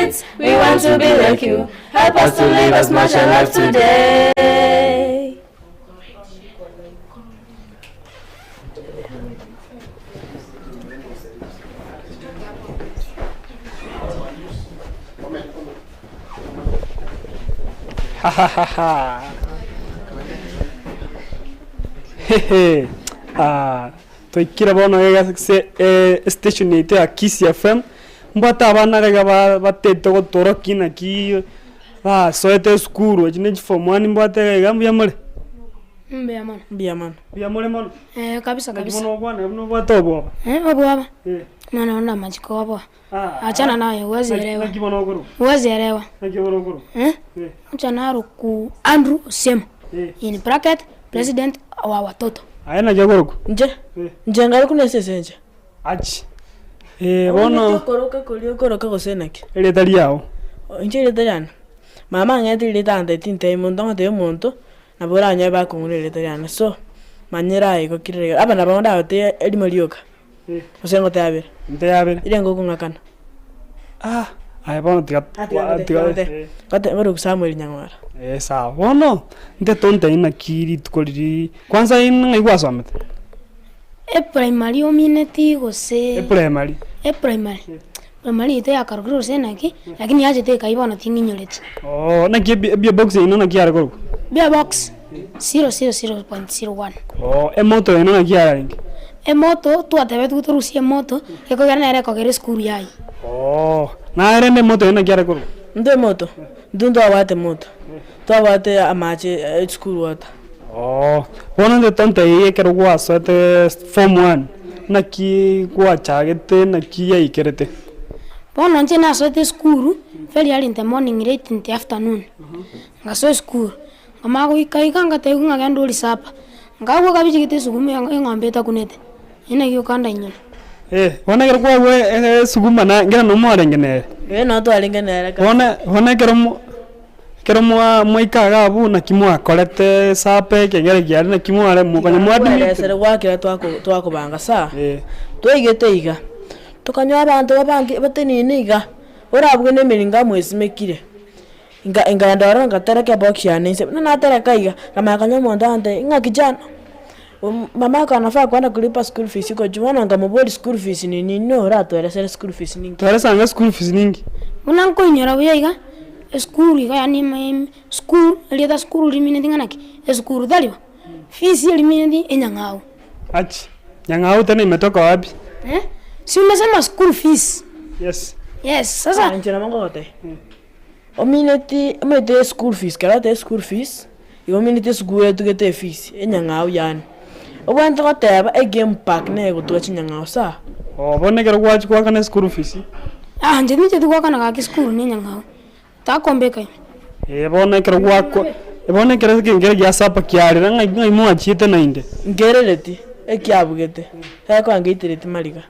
kids, we want to be like you. Help us to live a smarter life today. Hehe ah, twaikire bono iga ase estation yaito ya Kisii FM, mbwate abana iga ba batete gotorokia naki basoete esukuru, echi ne chiform one mbwate iga iga mbuya more? Mbuya mono. Mbuya mono. Mbuya more mono? Eh, kabisa Naki kabisa. bono ogokwana buna obwate obwoba? Eh, obwoba. Eh. Mwana one namachia koboa. Ah, Achana naye, huwezi naki- elewa. Naki bono okorokwa? Huwezi elewa. Naki bono okorokwa? Eh? Eh. Ocha naroku Andrew Osiemo. Eh. In bracket, president wa watoto. Aye naki okorokwa? Inche, Eh. inche ngare buna esese inche. Achi. Eh, bono Okoroka koria okoroka gose naki? erieta riao. Inche erieta riane, mama ang'ete erieta antebi tintebi monto ngotebia omonto, nabo oranyore bakong'ura erieta riane so, manyera aye igo kera iga, aba nabo ndagotebi erimo rioka, gose ngotebi abere, Ntebi abere. riria ngokong'akana. Ah, aye bono tiga Ah, tiga ngotebi, tiga tiga ngotebi, ngotebi ngoroku Samuel Nyang'ora. Eh, sawa. Bono, ntete ontebi naki rituko riria, kwanza ng'ai gwasomete? Eprimary omineti gose. Eprimary. Eprimary. Primary yaito yakarokire gose naki, lakini yachete ekai bono ting'inyoreti. Oo, naki ebi ebiabox yaino naki yare korokwa? Biabox, 000.01. Oo, emoto yaino naki yarenge? Emoto, twatebetigwe torusie emoto, ekogera nere ekogera esukuru yaye. Oo, naye rende emoto yaino naki yare korokwa? Intwe emoto, intwe ntwabwate moto, twabwate amache eschool water. Oo, bono inche tontebi ekero gwasoete form one, naki gwachagete naki yaikerete? Bono inche nasoete esukuru, very early in the morning late in the afternoon, ngasoa esukuru, nkamanya goika iga ngatebiwa ng'a genda orie supper, nkagwa kabichigete esuguma eng'ombe etakunete, eyio naki okandainyora. Eh, bono ekero kwagwa esuguma na nkere nabo mwarenge nere? Ee nabo twarenge nere kabisa. Bono bono ekero mo. Ekero mwaika iga abwo naki mwakorete esapo ekegere kiaria naki mware konya mwadimete. Twaeresire gwakera twakobanga sawa, Eh. twaigete iga, tokanyora abanto babange batenene iga, orabue na emeringo amoesimekire, nka nkaenda ororo nkatereka ebox yane inse, buna natereka iga, nkamanya konya omonto agantebia ng'a kijana, mamako anafaa kwenda kulipa school fees gochia bono nkamoboria school fees ni nini oratoeresere school fees ninki. Tweresa ng'a school fees ninki? Buna nkoinyora buya iga. Esukuru iga yaani ime school, erieta school rimineti ng'a naki, esukuru tari bo? Fees erimineti enyang'au. Achi, nyang'au tena imetoka wapi? Eh, si umesema school fees? Yes. Yes, sasa. Ah, inche nabo nkogotebia, omineti omanyete eschool fees, ekero ogoteba eschool fees, igo omineti esukuru etugete efees, enyang'au yaani. Obwenerete goteba egame park neye egotuga chinyang'au sawa. Oo, bono ekero gwachia goakana eschool fees. Ah, inche tincheti goakana gaki esukuru na enyang'au, takombeka ime. Ee bono ekero gwakwa, bono ekero ekengere gia sapa kiarire ng'ai ng'ai mwachiete naende? Nkerereti, ekiabugete, egekoa ngeitereti mariga.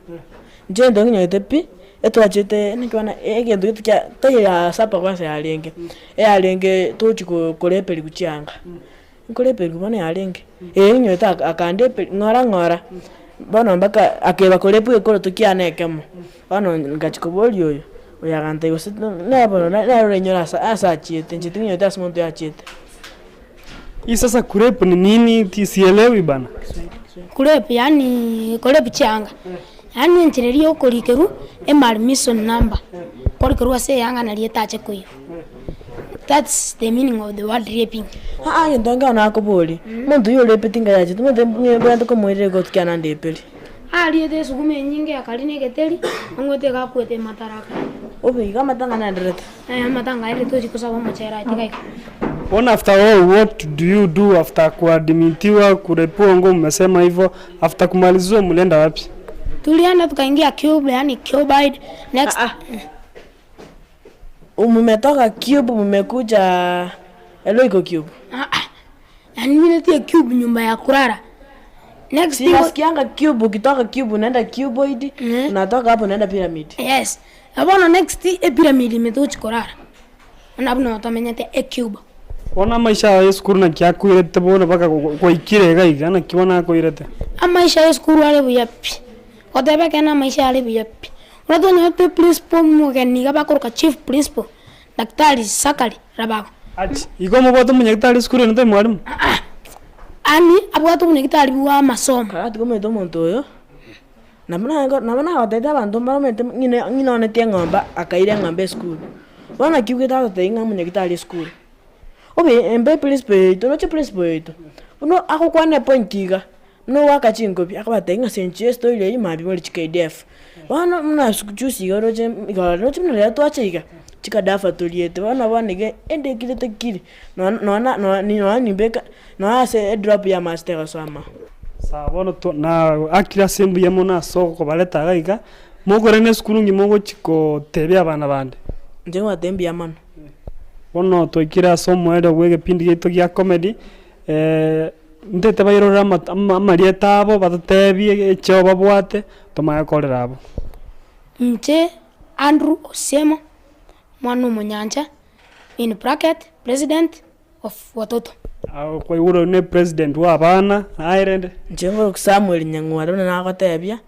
Inche egento nginyorete pi, etwachete naki bono egento gete kia tari ya sapa kwanza yarenge, eyarenge tochi ko koreperiwa chianga, nkoreperiwa bono yarenge, eh nginyorete aka akandeperi ng'ora ng'ora, bono mpaka akeba korepwa egekoroto kiane ekemo, bono ngachia koboria oyo, oyo agantebia gose nere bono nere orainyore ase ase achiete, inche ting'inyoreti ase omonto oyo achiete. Hii sasa kurep ni nini sielewi bana. Kurep yaani korep chianga, yaani enchera eria yokorikerwa emadmission number, korikerwa ase eyanga naria etache koiywa, that's the meaning of the word raping. Aa egento nkero nakoboria, omonto oyio orepeti ngai achete, omanyete mbwenerete komoirera egoti kiane andeperi. Ariete esuguma enyinge akarina egeteri, ang'wete iga akwete emataraka. Obe iga amatanga naendererete. Aya amatanga aye tochi kosaba omochere aye tiga iga. Bono after all what do you do after kuadmitiwa kurepiwa ngo mmesema hivo after kumaliziwa mlienda wapi? Tulienda tukaingia cube yaani cuboid next. Ah, ah. Mumetoka cube mumekuja Eloiko cube. Ah, ah. Yaani mimi natia cube nyumba ya kulala. Next Si thing nasikianga cube ukitoka cube unaenda cuboid Mm. unatoka hapo unaenda pyramid. Yes. Bono next epyramid ime togochi korara. Buna buna tomenyete ecube. Bono amaisha aya esukuru naki akoirete bono mpaka gwaikire iga iga naki bono akoirete? Amaisha ya esukuru are buya pi, goteba ekeene amaisha are buya pi. Buna twanyorete principal omogeni iga bakoroka chief principal, Daktari Zachary Rabago. Achi, igo omobwate omonyagitari esukuru eye tari mwalimu? Aa, ani abwate obonyagitari bwa amasomo. Karatiga omanyete omonto oyo, nabo naye nabo nagotebia abanto mbaromanyete ng'ina ng'ina onetie eng'ombe akaira eng'ombe esukuru. Bono naki obwate agotebia ng'a omonyagitari esukuru. Obe embe eprinciple yaito oroche eprinciple yaito, buna agokwana epoint iga, buna ogoaka chinkobi akobatebia ng'a senchia estory eywo mambia more chi KDF. Bono buna juzi iga oroche iga oroche buna rero twacha iga, chikadafa toriete bono bono iga endekirete kiri, nonya nonya nonya nonya nimbeka nonya ase edrop ya amache tegosoma. Sawa bono to na akire ase mbuya mono ase okobareta iga iga, mokore na esukuru ngima ogochi kotebia abana bande. Inche ngobatebia mbuya mono. Bono twaikire ase omoerio bw'egepindi giaito gia comedy, ntete bairorere amarieta abo batotebie echeo babwate tomanye korera abwo. Inche Andrew Osiemo, omwana omonyancha, in bracket, president of watoto. Kwaigure oyio ne president bwa abana, aye rende? Inche ngoroku Samuel Nyang'ware buna nagotebia,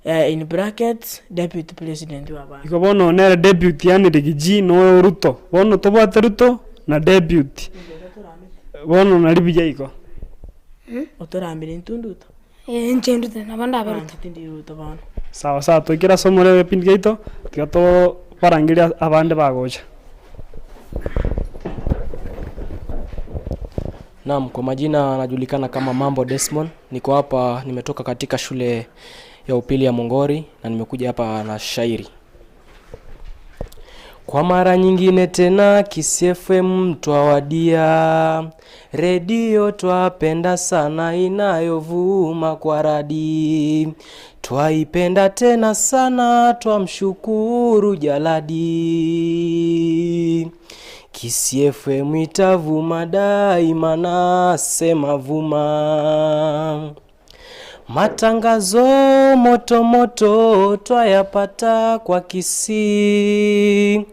in brackets, deputy president wa abana. Igo bono nere deputy yaani Riggy na oyo Ruto, bono tobwate Ruto na deputy, bono nari buya igo. Otorambire intwe nduto? Ee, inche ndute, nabo ndabe Ruto. Inche tindi Ruto bono. Sawa sawa toikere ase omorero egepindi giaito, tiga tobarangerie abande bagocha. Naam, kwa majina najulikana kama Mambo Desmond. Niko hapa nimetoka katika shule ya upili ya Mongori na nimekuja hapa na shairi. Kwa mara nyingine tena Kiss FM twawadia, redio twapenda sana inayovuma kwa radi, twaipenda tena sana twamshukuru Jaladi. Kiss FM itavuma daima nasema vuma. Matangazo moto moto twayapata kwa Kisii,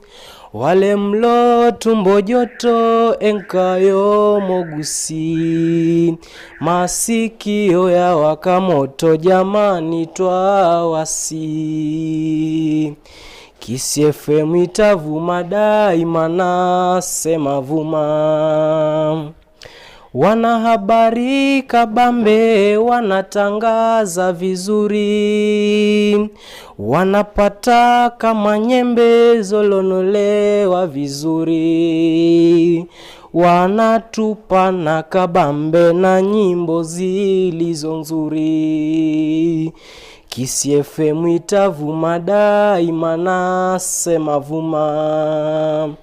wale mlo tumbo joto enkayo mogusi, masikio ya waka moto jamani twawasi. Kisii FM itavuma daima nasema vuma. Wanahabari kabambe wanatangaza vizuri, wanapata kama nyembe zolonolewa vizuri, wanatupa na kabambe na nyimbo zilizo nzuri. Kisii FM itavuma daima nasema vuma.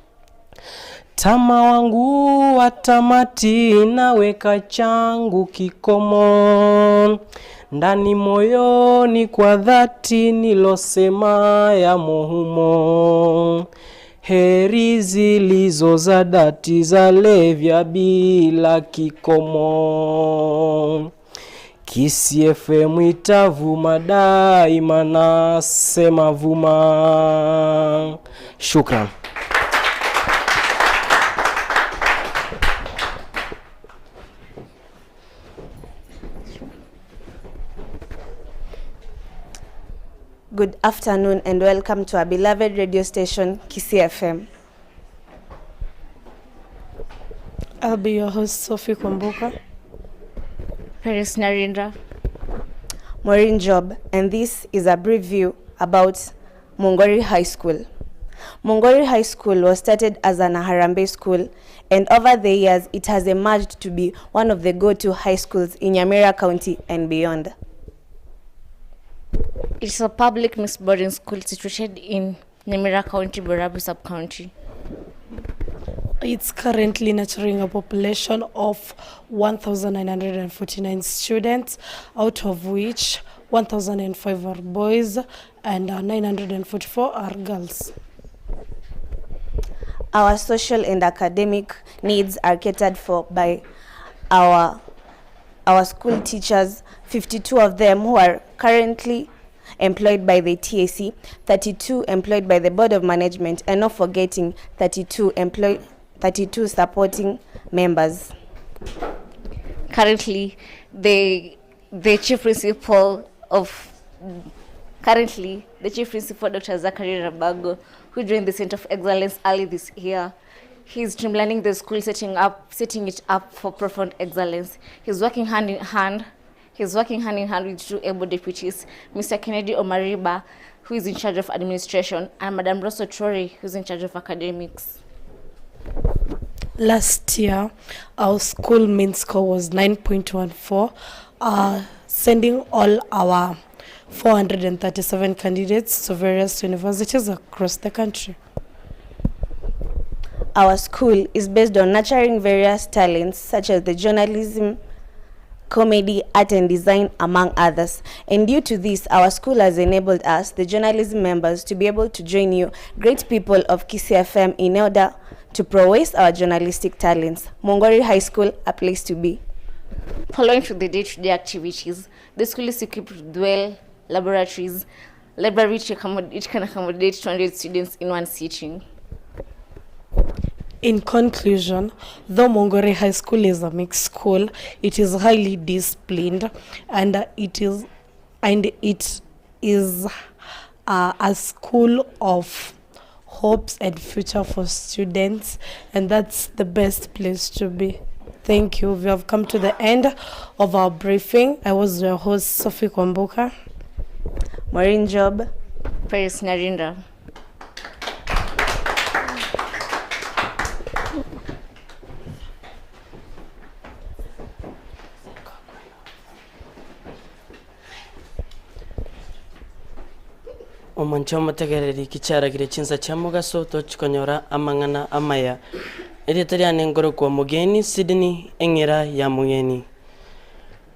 Tama wangu wa tamati naweka changu kikomo, ndani moyoni kwa dhati nilosema yamo humo. Heri zilizo za dhati zalevya bila kikomo. Kisii FM itavuma daima nasema vuma. Shukran. Good afternoon and welcome to our beloved radio station, Kisii FM. I'll be your host, Sophie Kwamboka. Paris Narendra. Maureen Job, and this is a brief view about Mongori High School. Mongori High School was started as an Harambee school, and over the years, it has emerged to be one of the go-to high schools in Nyamira County and beyond. It's a public mixed boarding school situated in Nyamira County, Borabu sub-county. It's currently nurturing a population of 1,949 students, out of which 1,005 are boys and 944 are girls. Our social and academic needs are catered for by our school teachers, 52 of them who are currently employed by the TAC, 32 employed by the Board of Management, and not forgetting 32 supporting members. Currently, the chief principal of Currently, the Chief Principal, Dr. Zachary Rabago, who joined the Center of Excellence early this year, he is streamlining the school, setting up, setting it up for profound excellence. He's working hand in hand. He's working hand in hand with two able deputies, Mr. Kennedy Omariba, who is in charge of administration, and Madam Rosso Chori, who is in charge of academics. Last year, our school mean score was 9.14, uh, sending all our 437 candidates to various universities across the country. Our school is based on nurturing various talents such as the journalism, comedy, art and design, among others. And due to this, our school has enabled us, the journalism members, to be able to join you, great people of Kisii FM, in order to prowess our journalistic talents. Mongori High School, a place to be. Following through the day-to-day activities, the school is equipped with well laboratories, library which, which can accommodate 200 students in one sitting. In conclusion, though Mongori High School is a mixed school, it is highly disciplined and it is and it is a school of hopes and future for students and that's the best place to be. Thank you. We have come to the end of our briefing. I was your host Sophie Kwamboka. Maureen Job. Paris Narinda. Omonche omotegereri ki chiaragire chinsa chia mogaso tochi konyora amang'ana amaya. Erieta riane nkorokwa Omogeni Sydney eng'era ya Mogeni.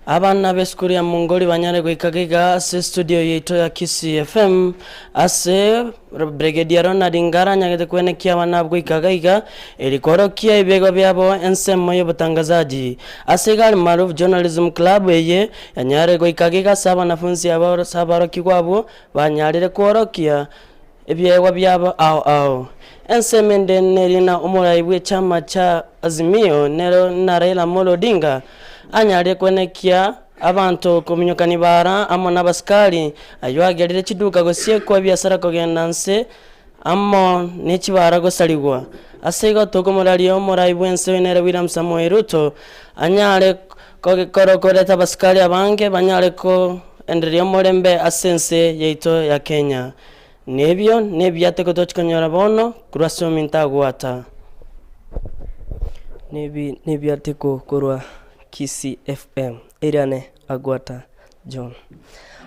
Abana b'esukuru ya Mongoli banyare goika gaiga ase estudio yaito ya Kisii FM ase Brigadier Ronald Ngara anyagete kwenekia abana abwo goika gaiga eri kworokia ebiegwa biabo ensemo y'obotangazaji. Ase iga Almaroof Journalism Club eye yanyare goika gaiga ase abanafunsi aba ase abarokigwa abwo banyarire kworokia ebiegwa biabo ao ao. Ensemo ende neri na omorai bw'echama cha Azimio nero na Raila Amolo Odinga anyarire kwenekia abanto kominyokani bara amo nabasikari ayio agerire chiduka gosiekwa ebiasara kogenda nse amo ne chibara gosarigwa. Ase igo tokomoraria omorai bw'ense oyo nere William Samoei Ruto anyare koreta abasikari abange banyare koendereria omorembe ase ense yaito ya Kenya. Nebio nebiateko tochi konyora bono korwa ase ominto agwata. Nebi nebiateko korwa Kisii FM, Eriane Agwata John.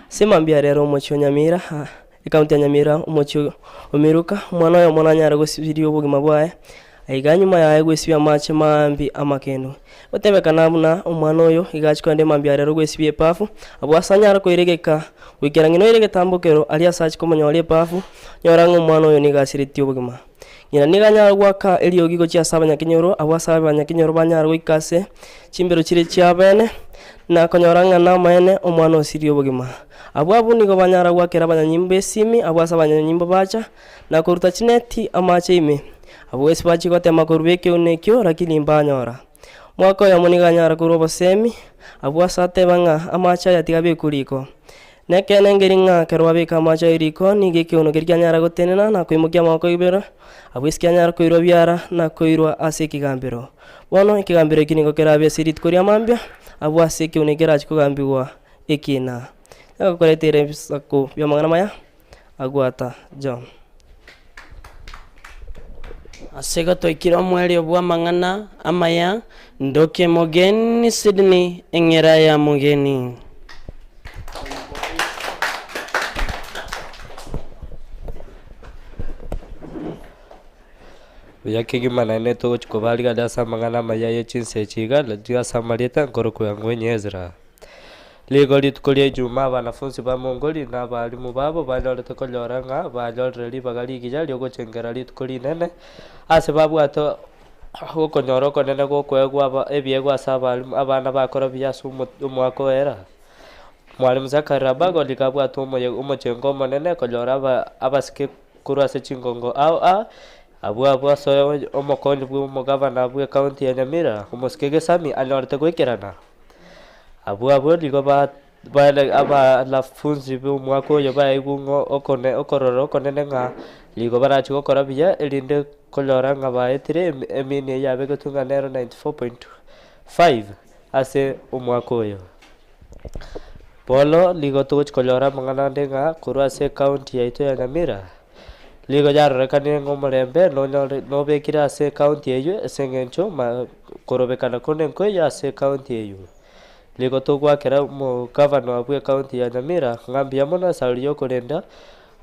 Ase mambia rero omochie o Nyamira, Ekaunti ya Nyamira, omochie o Miruka, omwana oyomo nanyare gosibiria obogima bwaye, aiga nyuma yaye gwesibia amache maambi amakendu. Gotebekana buna omwana oyo iga achia kogenda emambia rero gwesibia ebafu, abwo ase anyare koiregeka goikera ng'ina oire egetambokero aria ase achia komonyora ebafu, onyora ng'a omwana oyo nigo asiretie obogima. Ng'ina nigo anyare goaka eriogi gochia ase abanyakenyoro, abwo ase abanyakenyoro banyare goika ase chimbero chiria chiabene, na konyora ng'a namaene omwana osirie obogima. Abwo abwo nigo banyara goakera abanyanyimbo esimi, abwo ase abanyanyimbo bacha, na koruta chineti amache ime. Abwo ase bachia gotema koruba ekeunu ekio, lakini mbanyora. Omwaka oyomo nigo anyara korwa obosemi, abwo ase ateba ng'a amache aya tiga abekwe riko. Nekeene nkeri ng'a ekero babeka amache aye riko, nigo ekeuno keria kianyara gotenena na koimokia amaboko igoro, abwo ase kianyara koirwa biara na koirwa ase ekegambero. Bono ekegambero eki nigo kerabe ase rituko ria mambia, abwo ase ekeuno eki kerachie kogambigwa ekina. Nigo ebisaku bi'amang'ana amaya. Agwata John. Ase igo twaikire omoerio bw'amang'ana amaya, ndokie mogeni Sydney, eng'era ya mogeni. Buya kegima naende togochia kobarigania ase amang'ana amaya ye chinsa echi iga, riria ase amarieta nkorokwa Yangwenyi Ezra. Nigo rituko ria Ijumaa abanafunsi ba Mongoli na abalimu babo banyorete konyora ng'a banyorire ribaga rigiya riogochengera rituko rinene ase babwate okonyora okonene gokoegwa aba ebiegwa ase abalimu abana bakora buya ase omo omwaka oera. Mwalimu Zachary Rabago nigo abwate omoye omochengo omonene konyora aba abasike korwa ase chingongo ao ao, abwo abwo ase omokonyi bwa omogavana bwa ecounty ya Nyamira, omosike Gesami anyorete goikerana. Abwo abwo nigo ba. Baene abanafunzi b'omwaka oyo baigwe ng'a okone okorora okonene ng'a nigo barachie gokora buya erinde konyora ng'a baetire emi emini eywo yabegetwe ng'a nero 94.5 ase omwaka oyo. Bono nigo togochi konyora amang'ana ande ng'a korwa ase ecounty yaito ya Nyamira, nigo yarorekanire ng'a omorembe nonyore nobekire ase ecounty eywo ase eng'encho ma korobekana konde nkoiyo ase ecounty eywo. Nigo togoakera omogavana bwe ecounty ya Nyamira ng'a mbuya mono ase aria yokorenda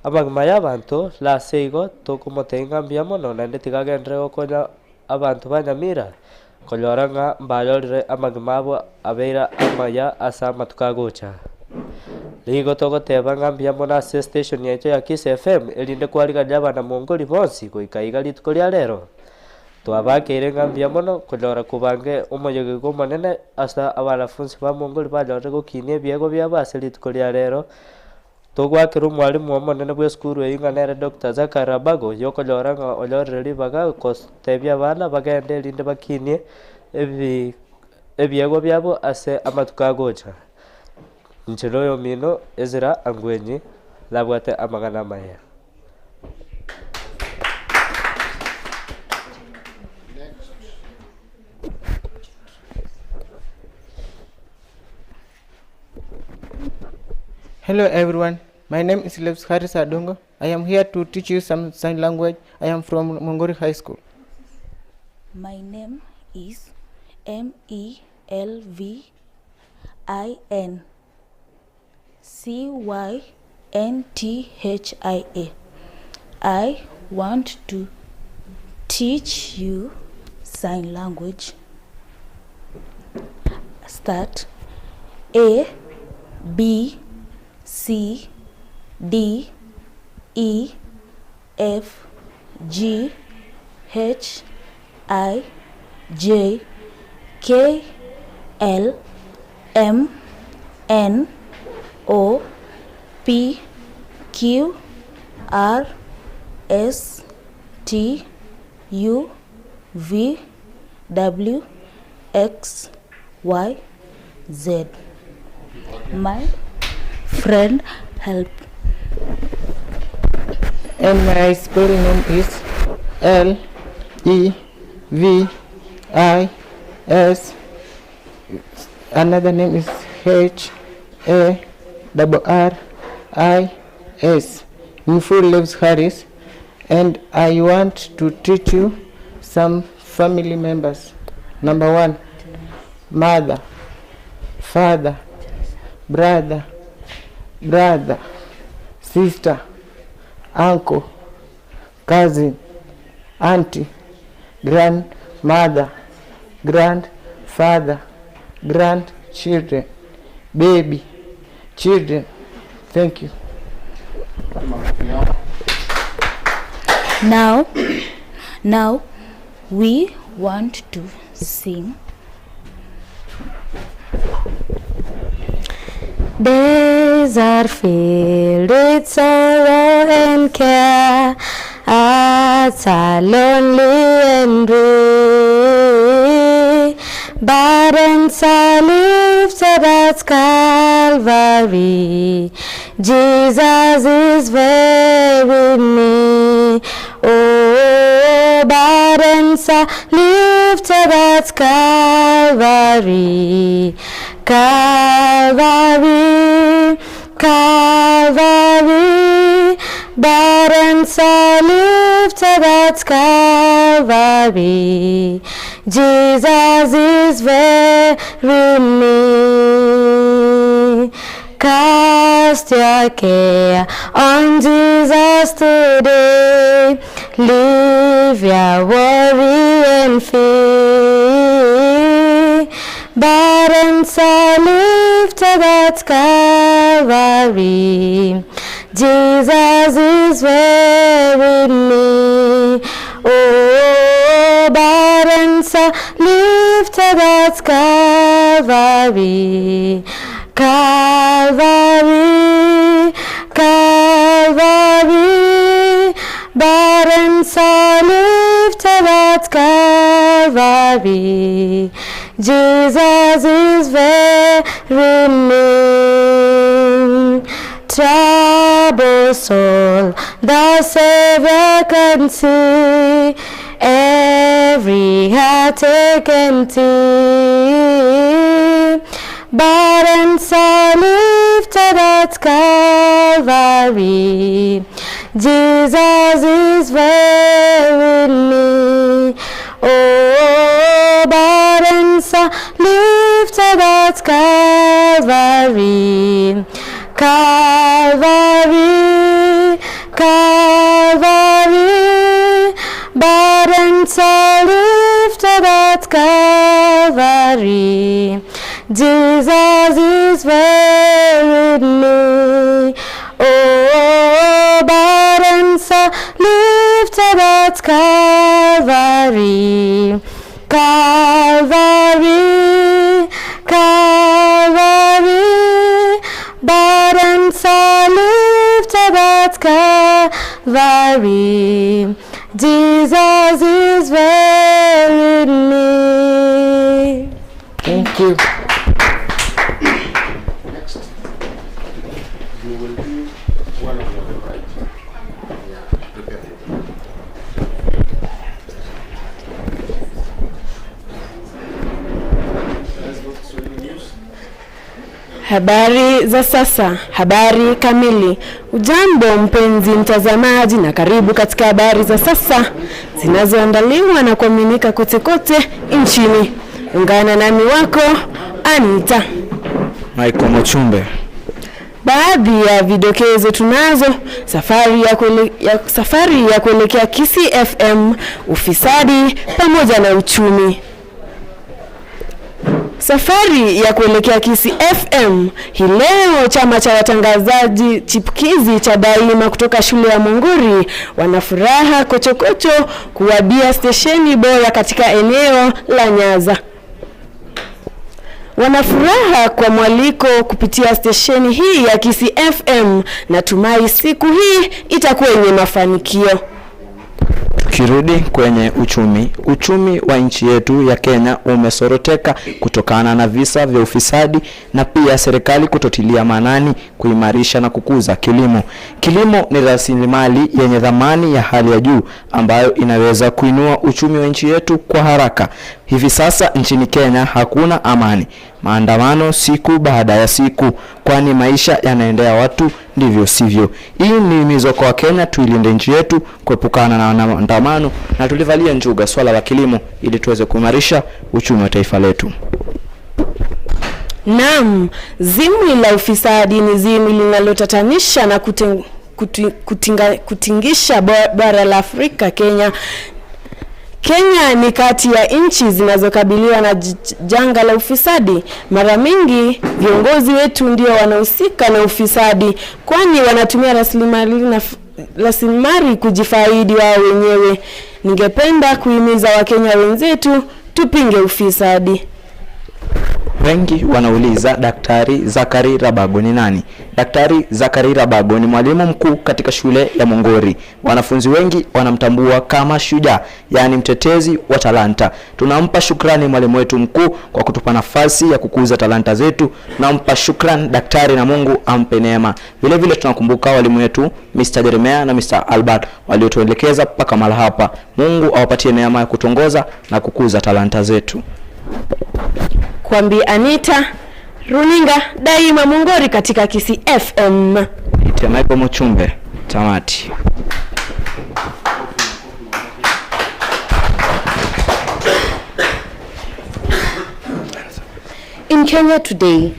amagima ya abanto, na ase igo tokomotebia ng'a mbuya mono naende tiga agenderere gokonya abanto ba Nyamira konyora ng'a mbayorire amagima abo abeire amaya ase amatuko agocha. Nigo togoteba ng'a mbuya mono ase estation yaito ya Kiss FM erinde kwarigania abanamongori bonsi goika iga rituko ria rero. Twabakeire ng'a mbuya mono konyora kobange omoyega iga omonene ase abanafunsi ba Mongoli banyorire gokinia ebiegwa biabo ase rituko ria rero. Togoakera omwalimu omonene bw'esukuru eyio ng'a nere Doctor Zachary Rabago oyokonyora ng'a onyorire ribaga gotebia abana bagende erinde bakinie ebi ebiegwa biabo ase amatuko agocha. Inche noyomino Ezra Angwenyi nabwate amang'ana amaya. Hello everyone, my name is Leps Harris Adongo. I am here to teach you some sign language. I am from Mongori High School. My name is M E L V I N C Y N T H I A. I want to teach you sign language. Start A B C D E F G H I J K L M N O P Q R S T U V W X Y Z. My friend help. And my spelling name is L E V I S. Another name is H A double R I S. In full lives Harris, and I want to teach you some family members. Number one, mother, father, brother, brother, sister, uncle, cousin, auntie, grandmother, grandfather, grandchildren, baby, children. Thank you. Now, now we want to sing. Days are filled with sorrow and care, hearts are lonely and weary. Burdens are lifted at Calvary. Jesus is very near. Oh, burdens are lifted at Calvary. Calvary, Calvary, burdens are lifted at Calvary. Jesus is very near. Cast your care on Jesus today. Leave your worry and fear. Burdens are lifted at Calvary. Jesus is very near. Oh, burdens are lifted at Calvary. Calvary, Calvary, burdens are lifted at Calvary. Jesus is very near. Troubled soul, the Savior can see every heartache and tear. Burdens are lifted at Calvary. Jesus is very near. Oh, burdens are lifted at Calvary. Calvary, Calvary, burdens are lifted at Calvary. Jesus is very near. Oh, burdens are lifted at Calvary. Calvary, Calvary, burdens are lifted at Calvary. Jesus is very near. Thank you. Next, you will do one of your favorite. Yeah, prepare. Let's go to Swahili news. Habari za sasa, habari kamili. Ujambo mpenzi mtazamaji, na karibu katika habari za sasa zinazoandaliwa na kuaminika kote kote nchini. Ungana nami wako Anita. Michael Mochumbe. Baadhi ya vidokezo tunazo: safari ya, kuele, ya, safari ya kuelekea Kisii FM, ufisadi pamoja na uchumi. Safari ya kuelekea Kisii FM hii leo, chama cha watangazaji chipukizi cha Daima kutoka shule ya Munguri wanafuraha kochokocho kuwadia stesheni bora katika eneo la Nyanza. Wanafuraha kwa mwaliko kupitia stesheni hii ya Kisii FM. Natumai siku hii itakuwa yenye mafanikio. Tukirudi kwenye uchumi, uchumi wa nchi yetu ya Kenya umesoroteka kutokana na visa vya ufisadi na pia serikali kutotilia maanani kuimarisha na kukuza kilimo. Kilimo ni rasilimali yenye thamani ya hali ya juu ambayo inaweza kuinua uchumi wa nchi yetu kwa haraka. Hivi sasa nchini Kenya hakuna amani, maandamano siku baada ya siku, kwani maisha yanaendea watu ndivyo sivyo. Hii ni himizo kwa Wakenya, tuilinde nchi yetu kuepukana na maandamano na tulivalia njuga swala la kilimo ili tuweze kuimarisha uchumi wa taifa letu. Naam, zimwi la ufisadi ni zimwi linalotatanisha na kuten, kuti, kutinga, kutingisha bara la Afrika. Kenya Kenya ni kati ya nchi zinazokabiliwa na janga la ufisadi. Mara mingi viongozi wetu ndio wanahusika na ufisadi, kwani wanatumia rasilimali na rasilimali kujifaidi wao wenyewe. Ningependa kuhimiza Wakenya wenzetu tupinge ufisadi. Wengi wanauliza Daktari Zakari Rabago ni nani? Daktari Zakari Rabago ni mwalimu mkuu katika shule ya Mongori. Wanafunzi wengi wanamtambua kama shujaa, yaani mtetezi wa talanta. Tunampa shukrani mwalimu wetu mkuu kwa kutupa nafasi ya kukuza talanta zetu. Tunampa shukrani daktari na Mungu ampe neema. Vile vile tunakumbuka walimu wetu Mr. Jeremia na Mr. Albert waliotuelekeza mpaka mahala hapa. Mungu awapatie neema ya kutuongoza na kukuza talanta zetu. Kwambi Anita, Runinga Daima Mungori katika Kisii FM. Ite Michael Mochumbe, tamati. In Kenya today,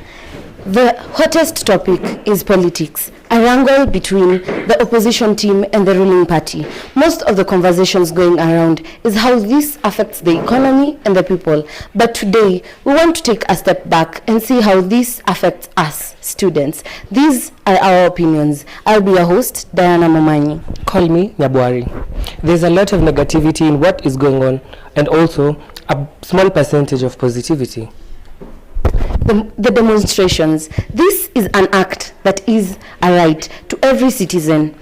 the hottest topic is politics, a wrangle between the opposition team and the ruling party. Most of the conversations going around is how this affects the economy and the people. But today, we want to take a step back and see how this affects us, students. These are our opinions. I'll be your host, Diana Momanyi. Call me Nyabwari. There's a lot of negativity in what is going on and also a small percentage of positivity. The demonstrations. This is an act that is a right to every citizen.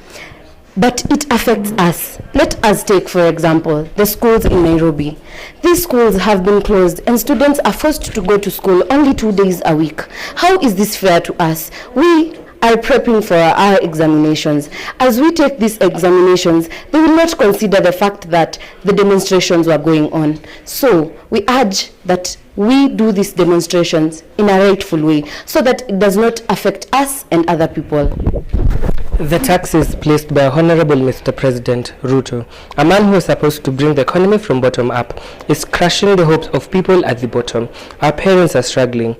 But it affects us. Let us take, for example, the schools in Nairobi. These schools have been closed and students are forced to go to school only 2 days a week. How is this fair to us? We are prepping for our examinations. As we take these examinations, they will not consider the fact that the demonstrations were going on. So we urge that we do these demonstrations in a rightful way so that it does not affect us and other people. The taxes placed by Honorable Mr. President Ruto, a man who is supposed to bring the economy from bottom up, is crushing the hopes of people at the bottom. Our parents are struggling.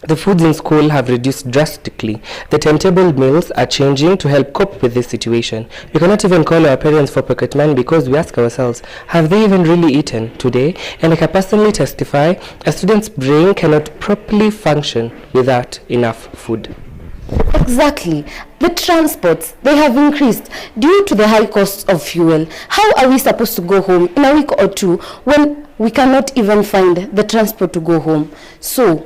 The foods in school have reduced drastically. The timetable meals are changing to help cope with this situation. We cannot even call our parents for pocket money because we ask ourselves, have they even really eaten today? And I can personally testify, a student's brain cannot properly function without enough food. Exactly. The transports, they have increased due to the high costs of fuel. How are we supposed to go home in a week or two when we cannot even find the transport to go home? So,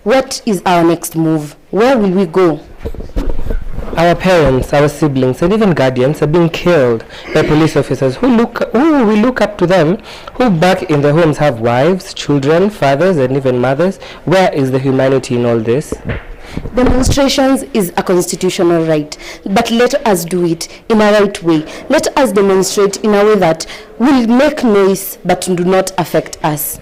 what is our next move? Where will we go? Our parents, our siblings, and even guardians are being killed by police officers who we look up to them, who back in their homes have wives, children, fathers, and even mothers. Where is the humanity in all this? Demonstrations is a constitutional right, but let us do it in a right way. Let us demonstrate in a way that will make noise but do not affect us.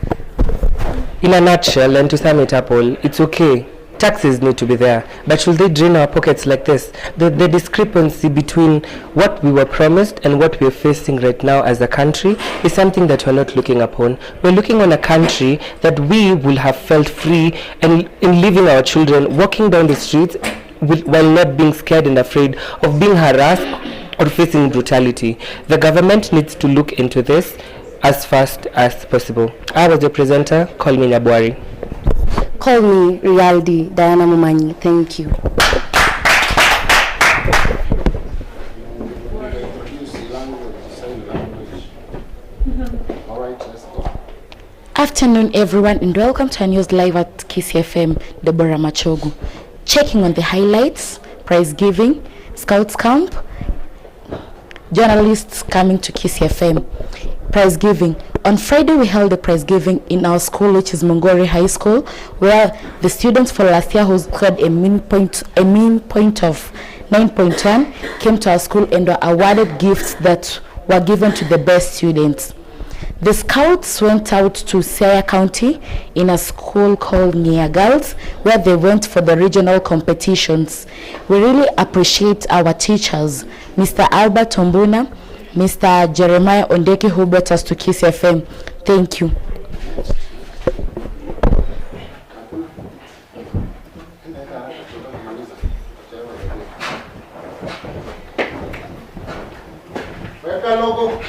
In a nutshell, and to sum it up all, it's okay. Taxes need to be there, but should they drain our pockets like this? The discrepancy between what we were promised and what we're facing right now as a country is something that we're not looking upon. We're looking on a country that we will have felt free and in leaving our children walking down the streets while not being scared and afraid of being harassed or facing brutality. The government needs to look into this as fast as possible. I was your presenter. Call me Nyabwari. Call me Rialdi Diana Mumanyi. Thank you. Introduce language, sign language. All right, let's go. Afternoon, everyone, and welcome to our news live at KCFM, Deborah Machogu. Checking on the highlights, prize giving, Scouts Camp, journalists coming to KCFM. Prize giving. On Friday, we held a prize giving in our school, which is Mongori High School, where the students for last year who scored a mean point of 9.1 came to our school and were awarded gifts that were given to the best students. The scouts went out to Siaya County in a school called Nia Girls, where they went for the regional competitions. We really appreciate our teachers, Mr. Albert Ombuna, Mr. Jeremiah Ondeki, who brought us to Kiss FM. Thank you. Weka logo.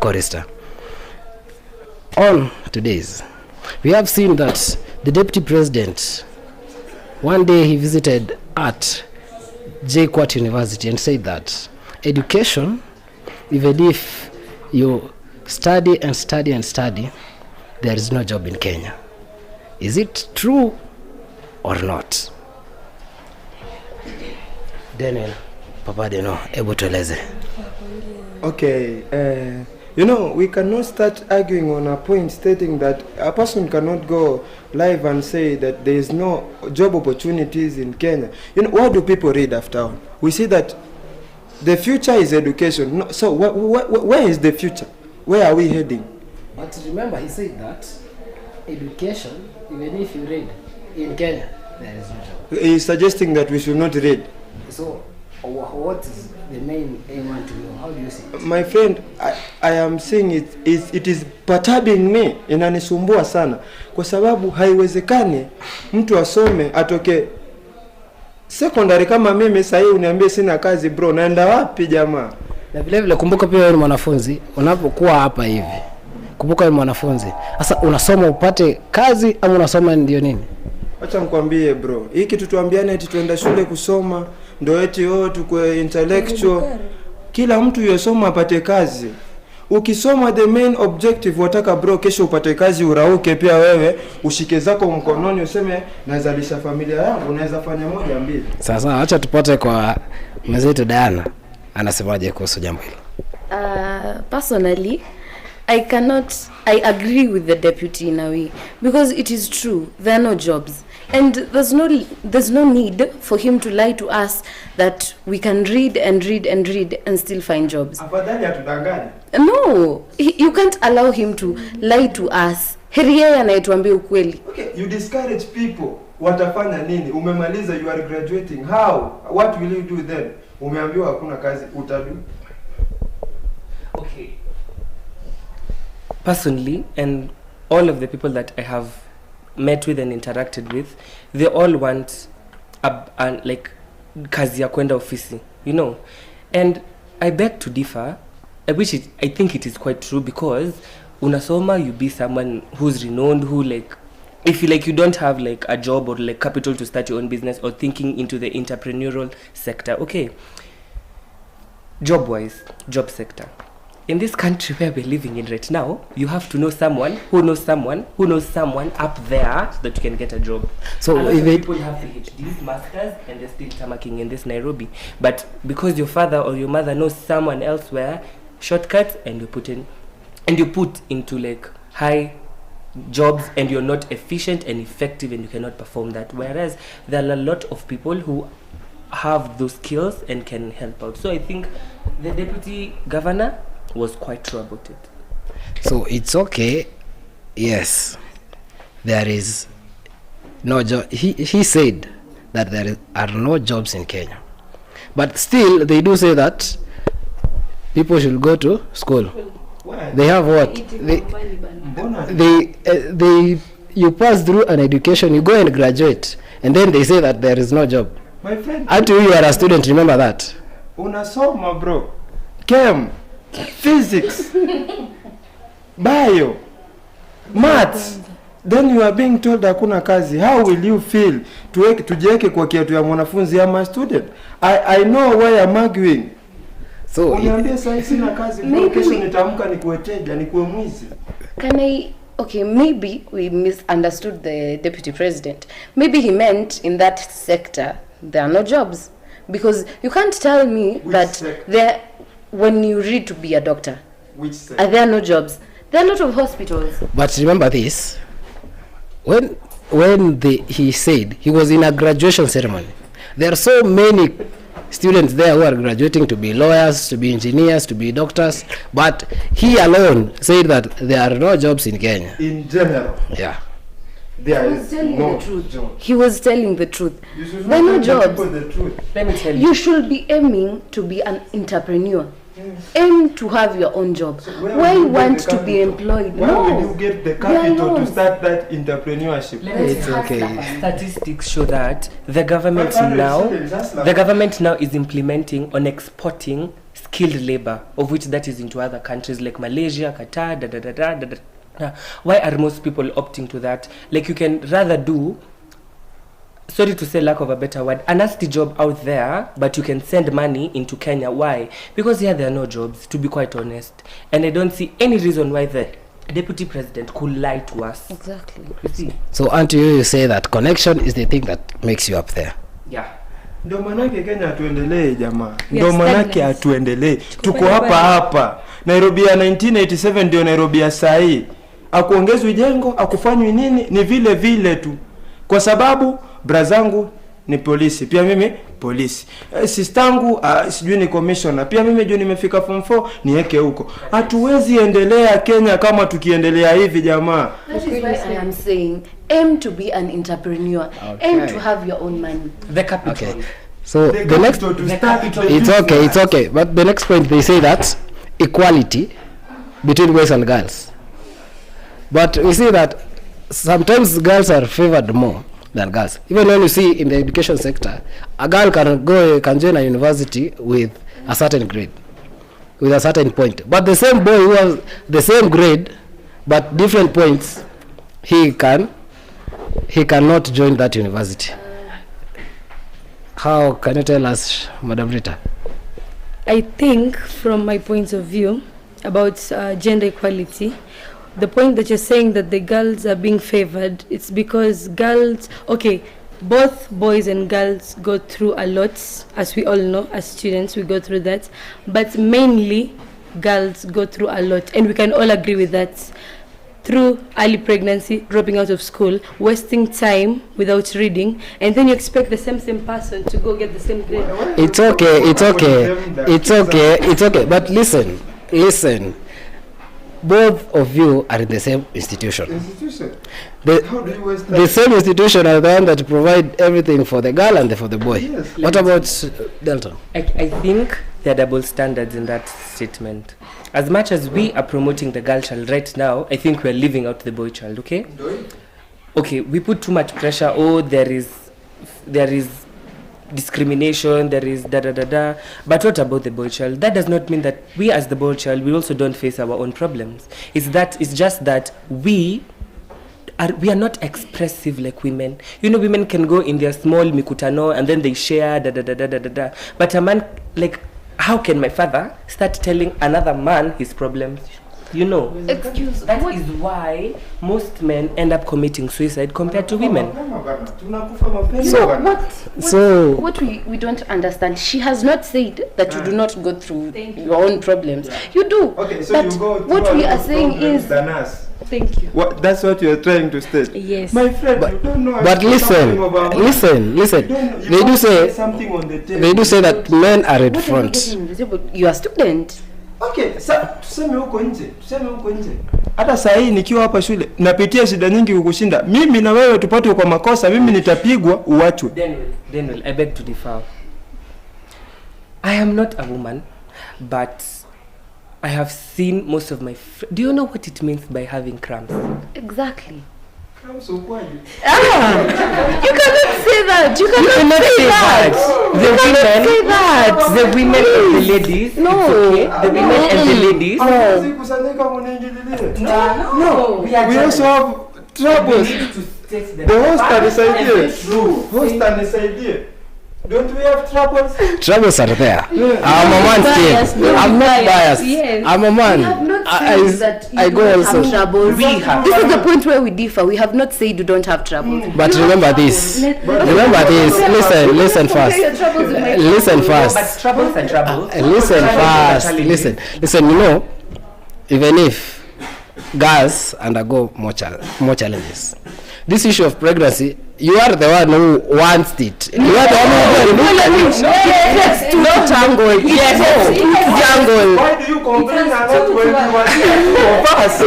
chorister. On today's, we have seen that the deputy president, one day he visited at JKUAT University and said that education, even if you study and study and study, there is no job in Kenya. Is it true or not? Daniel, Papa Deno, hebu tueleze. Okay, you know, we cannot start arguing on a point stating that a person cannot go live and say that there is no job opportunities in Kenya. You know, what do people read after all? We see that the future is education. No, so wh wh where is the future? Where are we heading? But remember, he said that education, even if you read in Kenya, there is no job. He is suggesting that we should not read. So, what is the main aim to you? How do you see it? My friend, I am seeing it is perturbing me, inanisumbua sana kwa sababu haiwezekani mtu asome atoke secondary kama mimi sasa hivi uniambie sina kazi bro, naenda wapi jamaa? Na vile vile kumbuka pia wewe ni mwanafunzi, unapokuwa hapa hivi, kumbuka wewe ni mwanafunzi. Sasa unasoma upate kazi ama unasoma ndio nini? Acha nikwambie bro, hii kitu tuambiane eti tuenda shule kusoma ndo eti oh tukue intellectual. Kila mtu yosoma apate kazi. Ukisoma the main objective wataka bro, kesho upate kazi, urauke pia wewe, ushike zako mkononi, useme naweza lisha familia yangu, naweza fanya moja mbili. Sasa acha tupate kwa mwenzetu Diana, anasemaje kuhusu jambo hilo? Personally, I cannot, I agree with the deputy in a way, because it is true, there are no jobs. And there's no need for him to lie to us that we can read and read and read and still find jobs. Afadhali atudanganye. No, you can't allow him to lie to us. Heri yeye anayetuambia ukweli. Okay, you discourage people. Watafanya nini? Umemaliza, you are graduating. How? What will you do then? Umeambiwa hakuna kazi, utadu? Okay. Personally, and all of the people that I have met with and interacted with, they all want a like kazi ya kwenda ofisi, you know. And I beg to differ, which I think it is quite true, because unasoma, you be someone who's renowned, who like, if you like, you don't have like a job or like capital to start your own business or thinking into the entrepreneurial sector. Okay, job wise, job sector. In this country where we're living in right now, you have to know someone who knows someone who knows someone up there so that you can get a job. So a lot if of it people have PhDs, masters, and they're still tarmacking in this Nairobi. But because your father or your mother knows someone elsewhere, shortcuts, and you put in, and you put into like high jobs, and you're not efficient and effective, and you cannot perform that. Whereas there are a lot of people who have those skills and can help out. So I think the deputy governor was quite true about it. So it's okay. Yes, there is no job. He said that there are no jobs in Kenya, but still they do say that people should go to school. Why? They have what? They you pass through an education, you go and graduate, and then they say that there is no job. My friend, Until you are a student, remember that. Unasoma bro, chem, physics, bio, maths, then you are being told hakuna kazi. How will you feel? Tuweke, tujiweke kwa kiatu ya mwanafunzi ama student. I know why I'm arguing. So uniambie sasa sina kazi bro, Maybe kesho we nitaamka nikuwe teja, nikuwe mwizi. Can I? Okay, maybe we misunderstood the deputy president. Maybe he meant in that sector there are no jobs, because you can't tell me Which that sector? there, when you read to be a doctor, Which sector? are there no jobs? There are a lot of hospitals. But remember this, when he said he was in a graduation ceremony, there are so many students there who are graduating to be lawyers, to be engineers, to be doctors, but he alone said that there are no jobs in Kenya. In general. Yeah. There He was is telling no the truth. job. He was telling the truth. You should There are no not tell the jobs. people the truth. Let me tell You should be aiming to be an entrepreneur. Aim to have your own job. Where Why will you get want the to be capital? employed? Where no. will you get the There are capital to loans. start that entrepreneurship? It's okay. Statistics show that the government 500 now, shillings, that's the like- government now is implementing on exporting skilled labor, of which that is into other countries like Malaysia, Qatar, da da da da da. da. Now, Why are most people opting to that? Like you can rather do sorry to say lack of a better word a nasty job out there but you can send money into kenya why because here there are no jobs to be quite honest and i don't see any reason why the deputy president could lie to us exactly you see So unto you, you say that connection is the thing that makes you up there. yeah Ndo manake Kenya hatuendelee jamaa, We ndo are manake stagnant. hatuendelee, tuko pale hapa pale. hapa. Nairobi ya 1987 ndio Nairobi ya saa hii, akuongezwi jengo, akufanywi nini, ni vile vile tu, kwa sababu brazangu ni polisi, pia mimi polisi, eh, sistangu uh, sijui ni commissioner, pia mimi juu nimefika form 4 niweke huko. Hatuwezi endelea Kenya kama tukiendelea hivi jamaa. That is why I am saying aim to be an entrepreneur. Aim Okay. to have your own money. The capital. Okay. So The the, next, capital to start the it's okay, it's okay. But the next point they say that equality between boys and girls. But we see that sometimes girls are favored more than girls. Even when you see in the education sector, a girl can go can join a university with a certain grade, with a certain point. But the same boy who has the same grade but different points, he can he cannot join that university. How can you tell us, Madam Rita? I think, from my point of view about gender equality, the point that you're saying that the girls are being favored, it's because girls, okay, both boys and girls go through a lot, as we all know, as students, we go through that, but mainly girls go through a lot, and we can all agree with that. Through early pregnancy, dropping out of school, wasting time without reading, and then you expect the same same person to go get the same grade. It's okay, it's okay, it's okay, it's okay. But listen, listen. Both of you are in the same institution. Institution. The, How do you waste the time? same institution are the one that provide everything for the girl and for the boy. Yes. What about Delta? I, I think there are double standards in that statement. As much as we are promoting the girl child right now, I think we're leaving out the boy child, okay? Okay, we put too much pressure. Oh, there is there is discrimination, there is da da da da. But what about the boy child? That does not mean that we as the boy child we also don't face our own problems. It's that it's just that we are we are not expressive like women. You know, women can go in their small mikutano and then they share da da da da da da da. But a man, like, how can my father start telling another man his problems? You know, Excuse that is why most men end up committing suicide compared to women. So what, what, So- what we, we don't understand, she has not said that you do not go through your own problems. You do. Okay, so but you go through what a we lot are of saying problems is than us. Thank you. What, that's what you are trying to state. Yes. My friend, you don't know. But something listen, about- listen, listen. You don't- you They do can't say put something on the table. they do say that men are at what are you front. getting on the table? You are student. Okay, sa tuseme huko nje, tuseme huko nje. Hata saa hii nikiwa hapa shule napitia shida nyingi kukushinda. Mimi na wewe tupate kwa makosa, mimi nitapigwa uachwe. Daniel, Daniel, I beg to differ. I am not a woman, but I have seen most of my. Do you know what it means by having cramps? Exactly. Cramps ukwaje? Ah, you cannot say that. You cannot, You cannot say, say that. that. The You cannot women- say that. The women and the Please. ladies. No. It's okay. The women and the ladies. Hamwezi kusanyika muniingililie. No, we are We also have troubles. We need to state the The host facts anisaidie. and the truth. Host anisaidie. Don't we have troubles? Troubles are there. Yeah. I'm a man Biased, still. don't I'm be not biased. biased. Yes. I'm a man. We have not I, said I, that you I do go not also. have troubles. We have. This is the point where we differ. We have not said you don't have troubles. But You have remember troubles. this. Let- Remember this. Listen, listen Compare first. your troubles with my Listen troubles. first. But troubles are troubles. Listen Challenges are first. challenges. Listen. Listen, you know, even if girls undergo more, more challenges, this issue of pregnancy, you are the one who wants it. You are the one who It takes two to tango. It takes two to tango. Why do you complain a lot when we were there? Of us.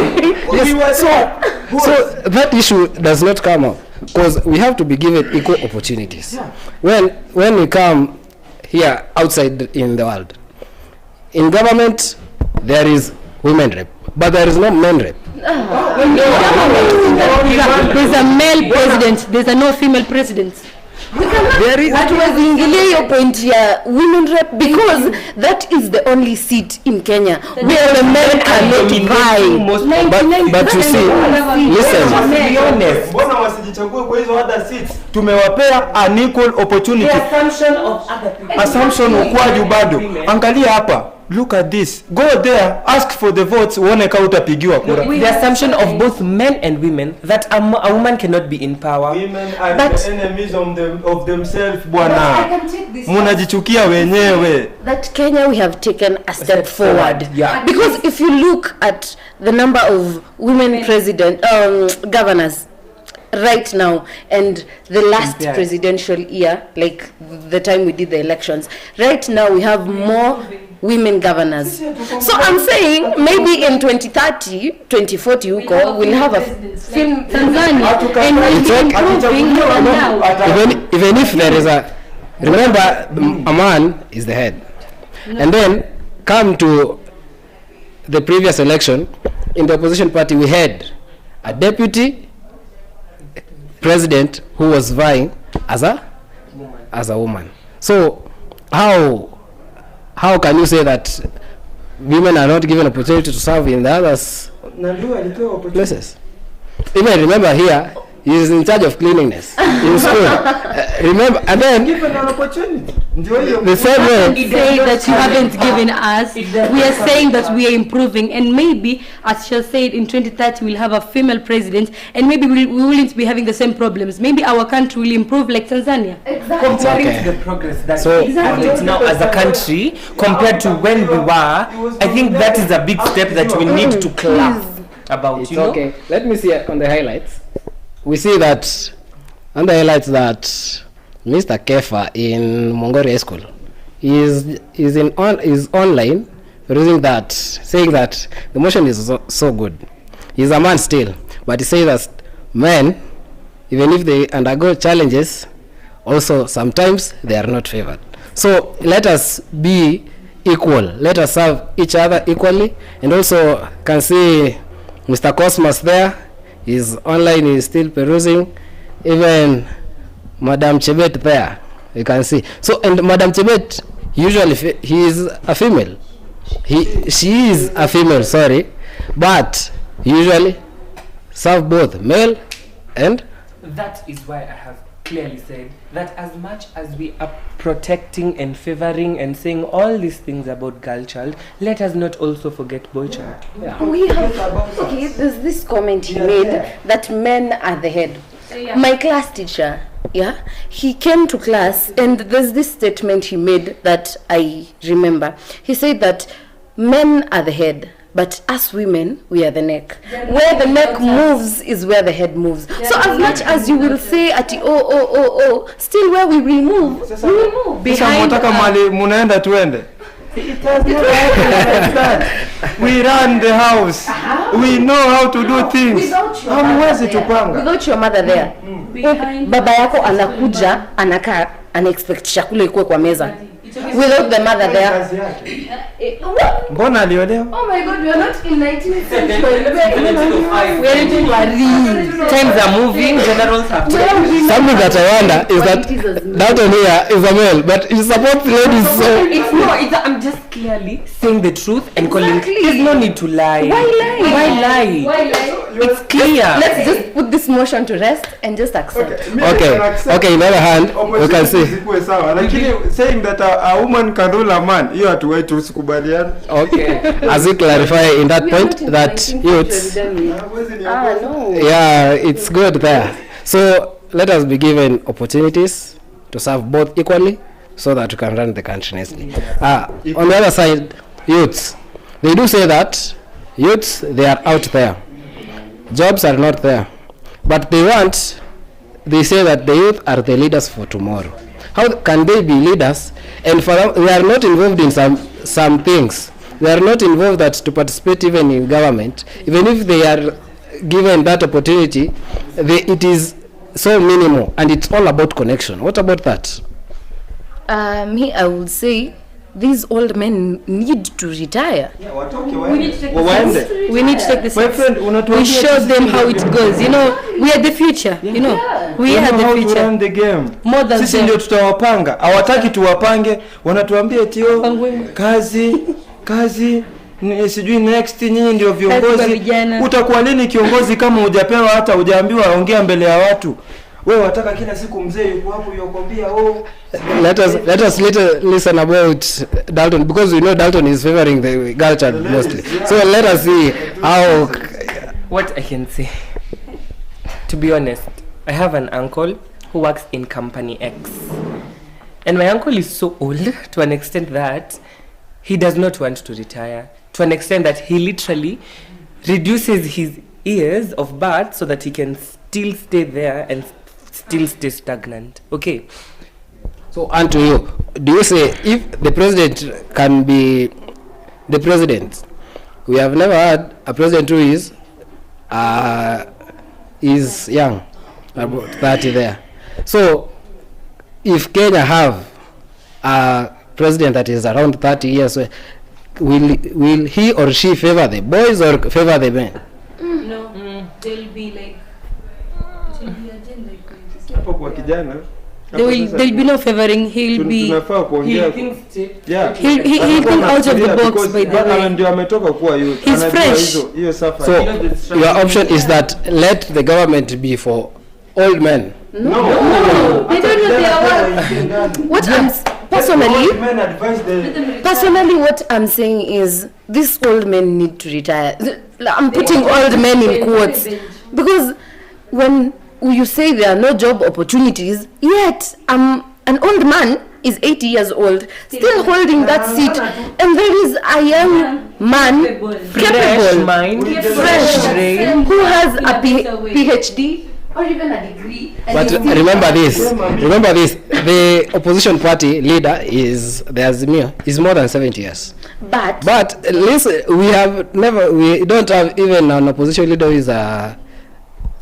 We were So, there. So that issue does not come up because we have to be given equal opportunities. When when we come here outside in the world, in government there is women rep, but there is no men rep. There's a male president, there's a no female president. Hatuwezi ingilia hiyo point ya women rep because that is the only seat in Kenya where the men cannot vie. But you see, listen. Mbona wasijichague kwa hizo other seats? Tumewapea an equal opportunity. assumption of other people. Assumption ukwaju bado. Angalia hapa. Look at this. Go there, ask for the votes, uone kama utapigiwa kura. The assumption of both men and women that a, mo- a woman cannot be in power. Women are But the enemies of, them, of themselves But I bwana. can take this Munajichukia wenyewe. that Kenya we have taken a step forward. Yeah. Because if you look at the number of women president governors right now and the last Compare. presidential year, like the time we did the elections, right now we have more women governors. So I'm saying maybe in 2030, 2040 huko we'll have a film Tanzania and we'll It's be okay. improving more than now. Even even if there is a remember a man is the head. And then come to the previous election in the opposition party we had a deputy president who was vying as a as a woman. So how how can you say that women are not given opportunity to serve in the others Na ndio alipewa opportunity. places? Even remember here he is in charge of cleanliness in school. Remember and then Given an opportunity. Ndio hiyo. the same way say that you haven't given us. We are saying that we are improving, and maybe, as she said, in 2030 we'll have a female president, and maybe we won't be having the same problems. Maybe our country will improve like Tanzania. comparing Okay. to the progress that So- we have it now as a country compared to when we were, I think that is a big step that we need to clap about. It's you know? okay. Let me see on the highlights. We see that on the highlights that Mr. Kefa in Mongoria School is is in on is online raising that saying that the motion is so, so good. He's a man still, but he says that men, even if they undergo challenges, also sometimes they are not favored. So let us be equal. Let us serve each other equally. And also can see Mr. Cosmas there. He's online, he's still perusing. Even Madam Chebet there, you can see. So, and Madam Chebet, usually he is a female. He, she is a female, sorry, but usually serve both male and That is why I have clearly said that as much as we are protecting and favoring and saying all these things about girl child, let us not also forget boy child. We have okay. There's this comment he made that men are the head. My class teacher, yeah, he came to class and there's this statement he made that I remember. He said that men are the head, but us women, we are the neck. Where the neck moves is where the head moves. So as much as you will say at oh oh oh oh, still where we will move, we will move. Sasa mwataka mali munaenda tuende. We run the house. We know how to do things. Without your Hamwezi mother there. tupanga. Without your mother there. Baba yako anakuja anakaa ana expect chakula ikuwe kwa meza. Without the mother there. What? Mbona aliolewa? Oh my god, we are not in 19th century. We are in Times are moving, generals have changed. Something that I wonder is that Dalton here is a male, but he supports ladies. So It's no, it's, I'm just clearly saying the truth and calling. Exactly. There's no need to lie. Why lie? Why lie? Why lie? It's clear. Let's just put this motion to rest and just accept. okay, okay. In the other hand, we can see. Zikuwe sawa, lakini saying that a woman can rule a man, hiyo hatuwezi tusikubaliane. Okay. As we clarify in that point that youths, Ah, no. yeah, it's good there. So let us be given opportunities to serve both equally so that we can run the country nicely. On the other side, youths, they do say that youths, they are out there. Jobs are not there. But they want, they say that the youth are the leaders for tomorrow. How can they be leaders? And for them, they are not involved in some things. They are not involved that to participate even in government, even if they are given that opportunity, they, it is so minimal and it's all about connection. What about that? Me, I would say these old men need to retire. We need to take the Waende. We need to take the My seats. friend, We unatuambia show sisi them ndio how it goes. You know, we are the future. You know, we We are know the how to future. run the game. More than Sisi them. ndio tutawapanga, hawataki tuwapange, wanatuambia eti oh, kazi kazi ni- sijui next, nyinyi ndio Kazi kwa viongozi. vijana. Utakuwa lini kiongozi kama hujapewa hata hujaambiwa ongea mbele ya watu? Wewe wataka kila siku mzee yuko hapo yukwambia oh, Let us later listen about Dalton because we know Dalton is favoring the girl child mostly. So let us see how What I can say, to be honest, I have an uncle who works in company X. And my uncle is so old to an extent that he does not want to retire. To an extent that he literally reduces his years of birth so that he can still stay there and still stay stagnant. Okay. So, unto you, do you say if the president can be the president? We have never had a president who is young, about 30 there. So, if Kenya have a president that is around 30 years, will he or she favor the boys or favor the men? No, they'll be like. It will be a gender equality. hapo kwa kijana. There will there'll be no favoring. He'll be tunafaa kuongea yeah. He'll think out of the Anafikiria box, because by the way. ndio ametoka kuwa youth. He's Anajua fresh. hizo hiyo safari. So, your option is that let the government be for old men. No. They don't know their worth. What I'm personally, personally, what I'm saying is these old men need to retire. I'm putting old men in quotes because when you say there are no job opportunities, yet an old man is 80 years old, still holding that seat, and there is a young man capable, Fresh mind, fresh, brain. who has a PhD or even a degree. and But is still remember this, remember this, the opposition party leader is, the Azimio, is more than 70 years. But But listen, we have never, we don't have even an opposition leader who is a,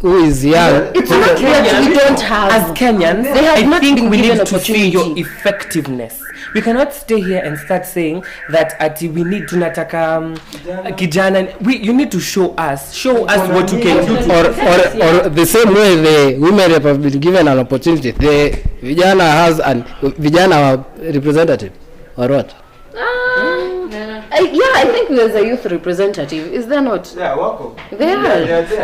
who is young. It's not that we don't have. As Kenyans, They have I not think been we given need to see your effectiveness. We cannot stay here and start saying that ati we need tunataka kijana. You need to show us, show us what you can do. To Or the same way the women have been given an opportunity, the vijana has an vijana representative, or what? Yeah, I think there's a youth representative. Is there not? Yeah, wako. They are. They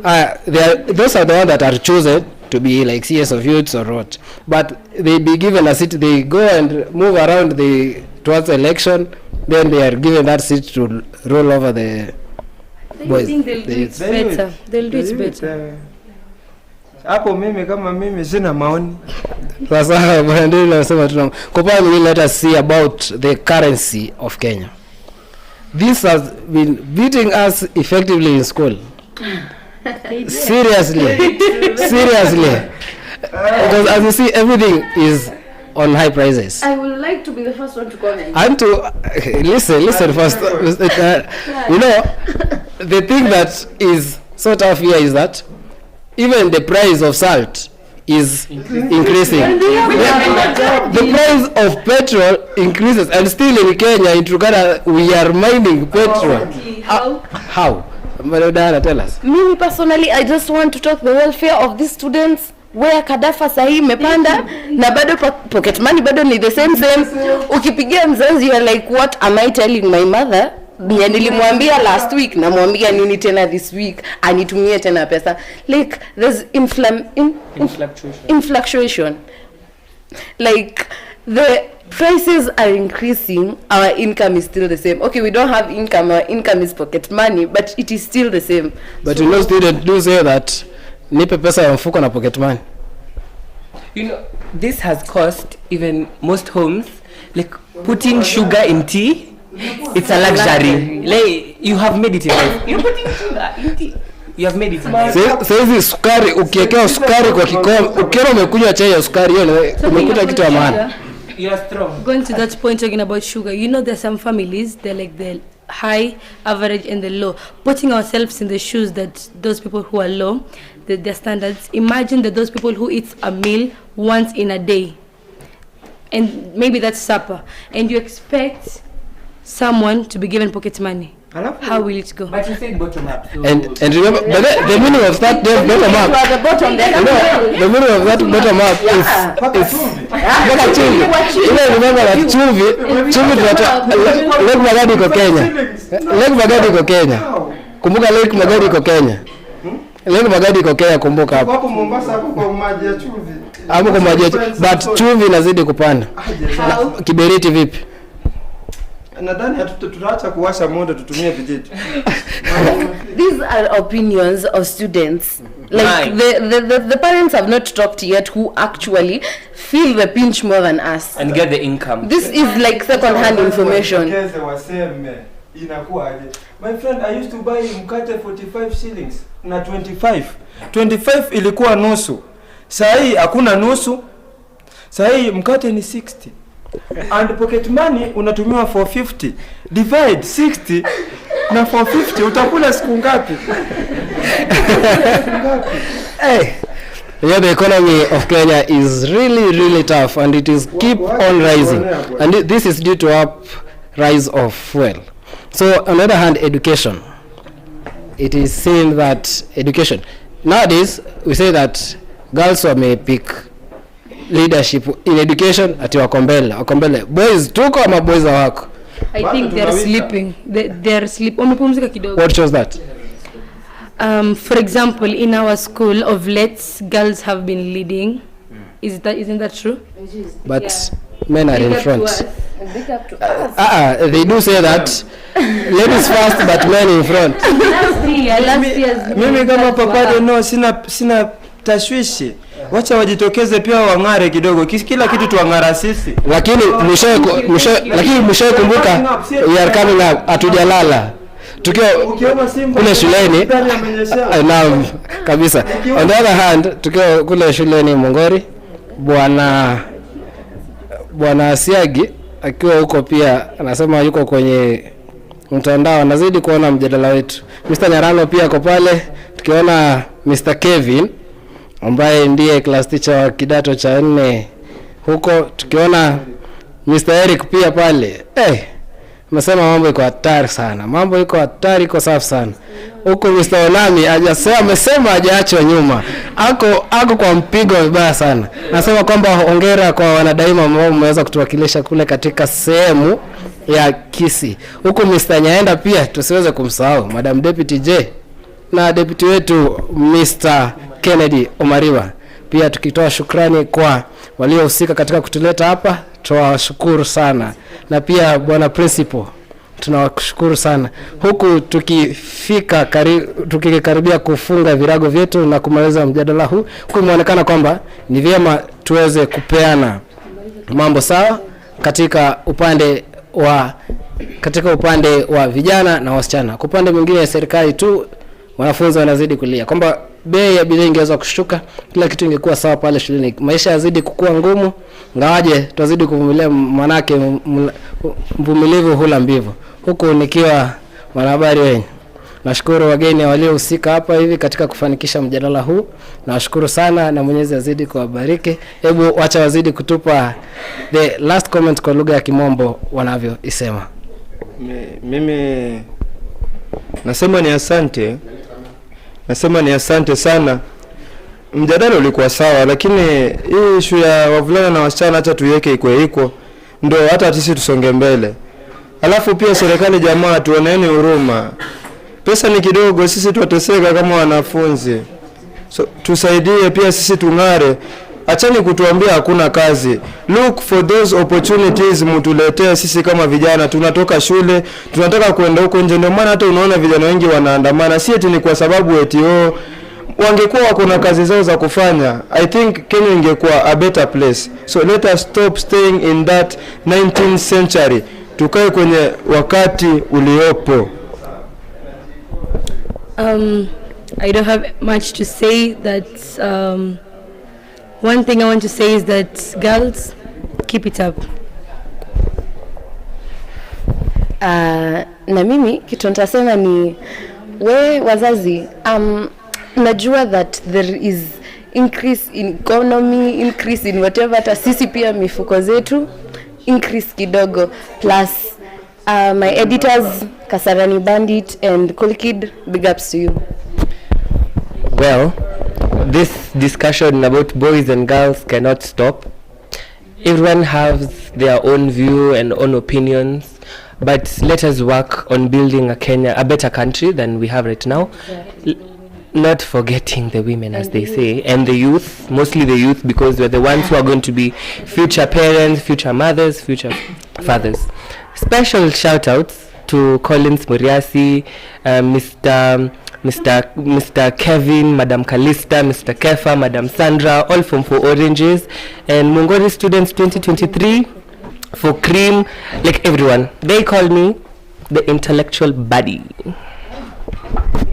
are there. Those are the ones that are chosen to be like CS of youths or what. But they be given a seat, they go and move around the towards election, then they are given that seat to roll over the I boys. think they'll the do it youths. better. They'll do it better. Hapo mimi kama mimi sina maoni. Sasa bwana ndio nasema tuna kwa pale mimi, let us see about the currency of Kenya. This has been beating us effectively in school. Seriously. Seriously. Because as you see, everything is on high prices. I would like to be the first one to comment. And to listen first. You know, the thing that is so tough here is that even the price of salt is increasing. The price of petrol increases, and still in Kenya, in Turkana, we are mining petrol. How? How? Madam Diana, tell us. Mimi personally, I just want to talk the welfare of these students where kadafa sahi imepanda na bado pocket money bado ni the same same. Ukipigia mzazi you are like, what am I telling my mother? Nye nilimwambia last week, namwambia nini tena this week, anitumie tena pesa. Like there's influctuation. Like the prices are increasing, our income is still the same. Okay, we don't have income, our income is pocket money, but it is still the same. But you know, students do say that nipe pesa ya mfuko na pocket money. You know, this has cost even most homes, like putting sugar in tea, it's a luxury. Like, you have made it in life. You're putting sugar in tea. You have made it in life. Saizi sukari, ukiwekewa sukari kwa kikombe, ukiona umekunywa chai ya sukari, hiyo ni umekuta kitu ya maana. You are strong. Going to that point talking about sugar, you know there's some families, they're like the high, average, and the low. Putting ourselves in the shoes that those people who are low, their standards. Imagine that those people who eat a meal once in a day, and maybe that's supper, and you expect someone to be given pocket money. How will it go? But you said bottom up. So And remember, but the meaning of that bottom up, You are the bottom, then you know, the meaning of that bottom up is is mpaka chumvi. Ile remember that chumvi, chumvi tunatoa Lake Magadi iko Kenya. Lake Magadi iko Kenya. Kumbuka Lake Magadi iko Kenya. Lake Magadi iko Kenya, kumbuka hapo. Hapo Mombasa hapo kwa maji ya chumvi. Hapo kwa maji ya but chumvi inazidi kupanda. Na Kiberiti vipi? Nadhani tutaacha kuwasha moto tutumie vijiti. These are opinions of students. Like Mine. the parents have not talked yet who actually feel the pinch more than us. And get the income. This is like second hand information. Wajitokeze waseme inakuwaje. My friend, I used to buy mkate 45 shillings na 25. 25 ilikuwa nusu. Saa hii hakuna nusu. Saa hii mkate ni 60. And pocket money unatumiwa 450. Divide 60 na 450 utakula siku ngapi? Hey. Yeah, the economy of Kenya is really, really tough and it is keep on rising. And this is due to up rise of fuel. So on the other hand, education. It is seen that education. Nowadays, we say that girls may pick leadership in education ati wako mbele, wako mbele. Boys tuko ama boys hawako? I think they're sleeping. They're sleep. Wamepumzika kidogo. What shows that? For example, in our school of late, girls have been leading. Is that isn't that true? But men are Big in up to front. us. Big up to us. They do say that ladies first but men in front. Last year, last year's Mimi kama girls were papado up. no sina tashwishi. Wacha wajitokeze pia wang'are kidogo. Kila kitu tuang'ara sisi. Lakini lakini mshae kumbuka we are coming up, hatujalala tukiwa kule shuleni. Naam, kabisa. On the other hand, tukiwa kule shuleni Mongori, bwana Asiagi akiwa huko pia anasema yuko kwenye mtandao, anazidi kuona mjadala wetu. Mr. Nyarano pia ako pale, tukiona Mr. Kevin ambaye ndiye class teacher wa kidato cha nne huko, tukiona Mr. Eric pia pale. Amesema mambo iko hatari sana, mambo iko hatari, iko safi sana huko. Mr. Onami hajasema, amesema hajaachwa nyuma, ako kwa mpigo vibaya sana. Nasema kwamba hongera kwa wanadaima ambao mmeweza kutuwakilisha kule katika sehemu ya Kisii. Huku Mr. Nyaenda pia tusiweze kumsahau Madam Deputy J na deputy wetu Mr. Kennedy Omariba. Pia tukitoa shukrani kwa waliohusika katika kutuleta hapa, tunawashukuru sana, na pia bwana principal tunawashukuru sana, huku tukikaribia kufunga virago vyetu na kumaliza mjadala huu, huku imeonekana kwamba ni vyema tuweze kupeana mambo sawa katika upande wa vijana na wasichana. Kwa upande mwingine serikali tu wanafunzi wanazidi kulia kwamba bei ya bidhaa ingeweza kushuka, kila kitu ingekuwa sawa pale shuleni. Maisha yazidi kukua ngumu, ngawaje tutazidi kuvumilia, manake mvumilivu hula mbivu. Huku nikiwa mwanahabari wenyu, nashukuru wageni waliohusika hapa hivi katika kufanikisha mjadala huu. Nawashukuru sana na Mwenyezi azidi kuwabariki. Hebu wacha wazidi kutupa the last comment kwa lugha ya Kimombo wanavyoisema. Mimi nasema ni asante. Nasema ni asante sana. Mjadala ulikuwa sawa, lakini hii issue ya wavulana na wasichana acha tuiweke ikwe iko, ndio hata sisi tusonge mbele. Alafu pia serikali, jamaa, tuoneeni huruma. Pesa ni kidogo, sisi tuwateseka kama wanafunzi. So tusaidie pia sisi tung'are. Achani kutuambia hakuna kazi. Look for those opportunities, mtuletee sisi kama vijana. Tunatoka shule, tunataka kwenda huko nje. Ndio maana hata unaona vijana wengi wanaandamana, si eti ni kwa sababu eti oh, wangekuwa wako na kazi zao za kufanya, I think Kenya ingekuwa a better place. So let us stop staying in that 19th century. Tukae kwenye wakati uliopo. I don't have much to say. That one thing I want to say is that girls, keep it up. Na mimi kitu nitasema ni we wazazi najua that there is increase in economy, increase in whatever, hata sisi pia mifuko zetu increase kidogo plus my editors Kasarani Bandit and Cool Kid, big ups to you. Well, this discussion about boys and girls cannot stop. Everyone has their own view and own opinions, but let us work on building a Kenya, a better country than we have right now. Not forgetting the women, as they say, and the youth, mostly the youth, because we're the ones who are going to be future parents, future mothers, future fathers. Special shout outs to Collins Muriasi, Mr. Kevin, Madam Kalista, Mr. Kefa, Madam Sandra, all from Four Oranges, and Mungori students 2023 for cream, like everyone. They call me the intellectual buddy.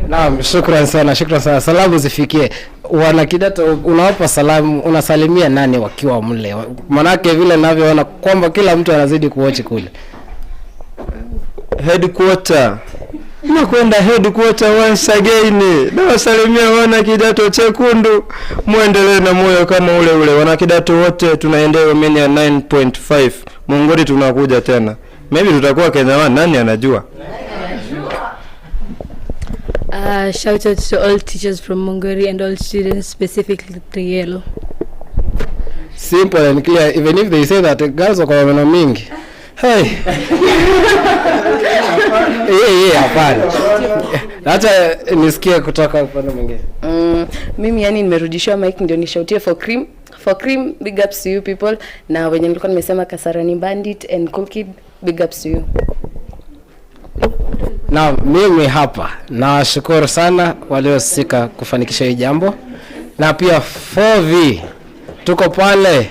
Naam, shukran sana, shukran sana. Salamu zifikie wana kidato. Unawapa salamu, unasalimia nani wakiwa mle? Manake vile ninavyoona kwamba kila mtu anazidi kuochi kule. Headquarter. Nakwenda headquarter once again. Nawasalimia wana kidato chekundu, muendelee na moyo kama ule ule. Wana kidato wote tunaendea Romania 9.5. Mungori tunakuja tena. Maybe tutakuwa Kenya 1, nani anajua? Shout out to all teachers from Mungori and all students, specifically Trielo. Simple and clear, even if they say that girls wako na maneno mingi. Hey. Yeah, hapana. Acha nisikie kutoka upande mwingine. Mimi yani nimerudishiwa mic ndio nishautie for cream. For cream, big ups to you people. Na wenye nilikuwa nimesema Kasarani Bandit and Cool Kid, big ups to you. Na mimi hapa nawashukuru sana waliohusika kufanikisha hii jambo, na pia 4V tuko pale,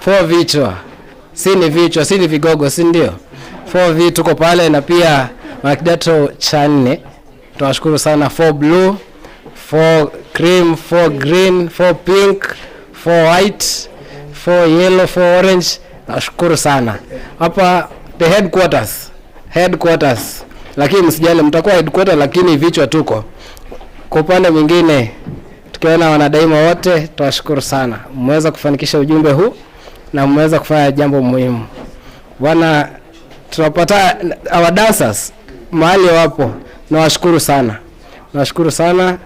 4 vichwa, si ni vichwa, si ni vigogo, si ndio? 4V tuko pale, na pia wanakidato cha 4 tunawashukuru sana, 4 blue, 4 cream, 4 green, 4 pink, 4 white, 4 yellow, 4 orange. Nashukuru sana. Hapa the headquarters, lakini msijali, mtakuwa headquarter lakini vichwa tuko. Kwa upande mwingine tukiona wanadaima wote tunashukuru sana, mmeweza kufanikisha ujumbe huu na mmeweza kufanya jambo muhimu. Bwana, tunapata our dancers mahali wapo, nawashukuru sana, nawashukuru sana.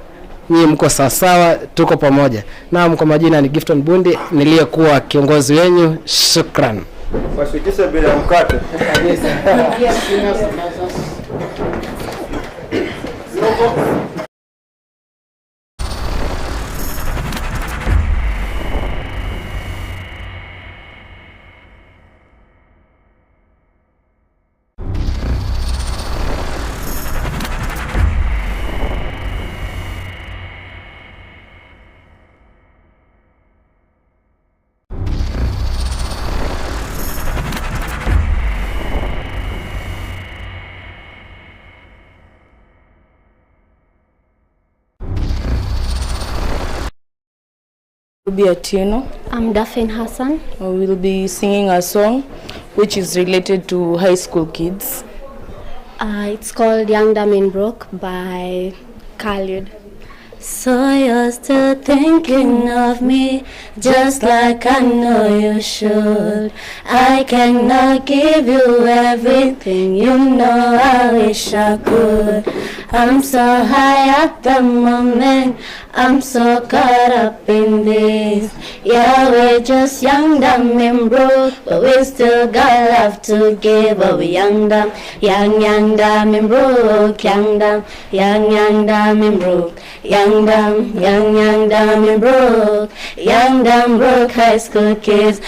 Nyinyi mko sawasawa, tuko pamoja. Naam, kwa majina ni Gifton Bundi, niliyekuwa kiongozi wenyu. Shukran. Washukishe bila mkate. Ruby Atieno. I'm Daphne Hassan. We will be singing a song which is related to high school kids. It's called Young Dumb and Broke by Khalid. So you're still thinking of me, just like I know you should. I cannot give you everything, you know I wish I could. I'm so high at the moment, I'm so caught up in this. Yeah, we're just young, dumb and broke, but we still got love to give. But we young, dumb, young, young, dumb and broke, young, dumb, young, young, dumb and broke, young, dumb, young, young, dumb and broke, young, dumb, broke high school kids.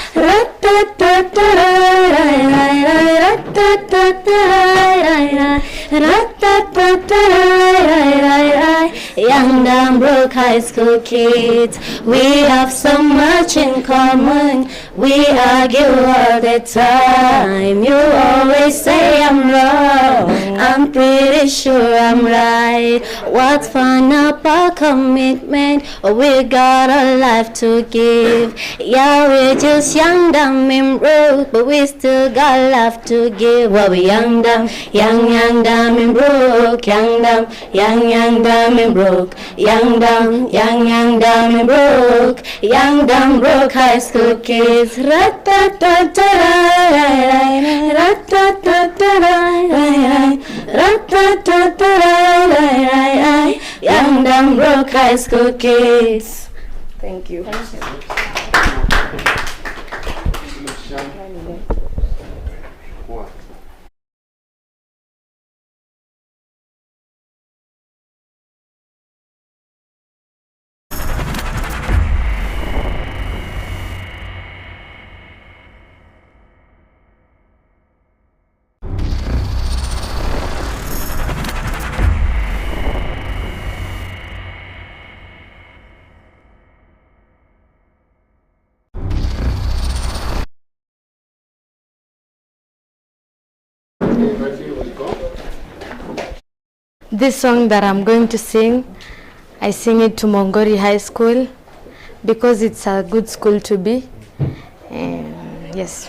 Young, dumb, broke high school kids. We have so much in common. We argue all the time. You always say I'm wrong. I'm pretty sure I'm right. What's fun about commitment? We got a life to give. Yeah, we're just young, dumb, and broke, but we still got life to give. Well, we young, dumb, young, young, dumb, and broke. Young, dumb, young, young, dumb, and broke. Young, dumb, young, young, dumb, and broke. Young, dumb, broke high school kids. Ra-ta-ta-ta-ra-ra-ra. Ra-ta-ta-ta-ra-ra-ra. Ra-ta-ta-ta-ra-ra-ra. Young, dumb, broke high school kids. Thank you. This song that I'm going to sing, I sing it to Mongori High School because it's a good school to be. Yes.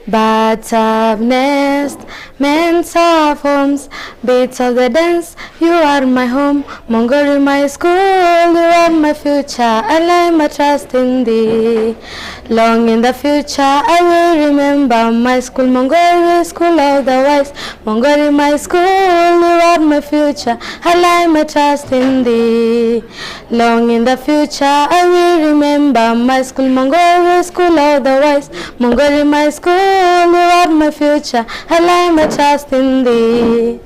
Birds have nest, men have homes, beats of the dance, you are my home, Mongori my school, you are my future, I lay my trust in thee. Long in the future, I will remember my school, Mongori, school of the wise, Mongori my school, you are my future, I lay my trust in thee. Long in the future, I will remember my school, Mongori, school of the wise, Mongori my school, you are my future, I lay my trust in thee.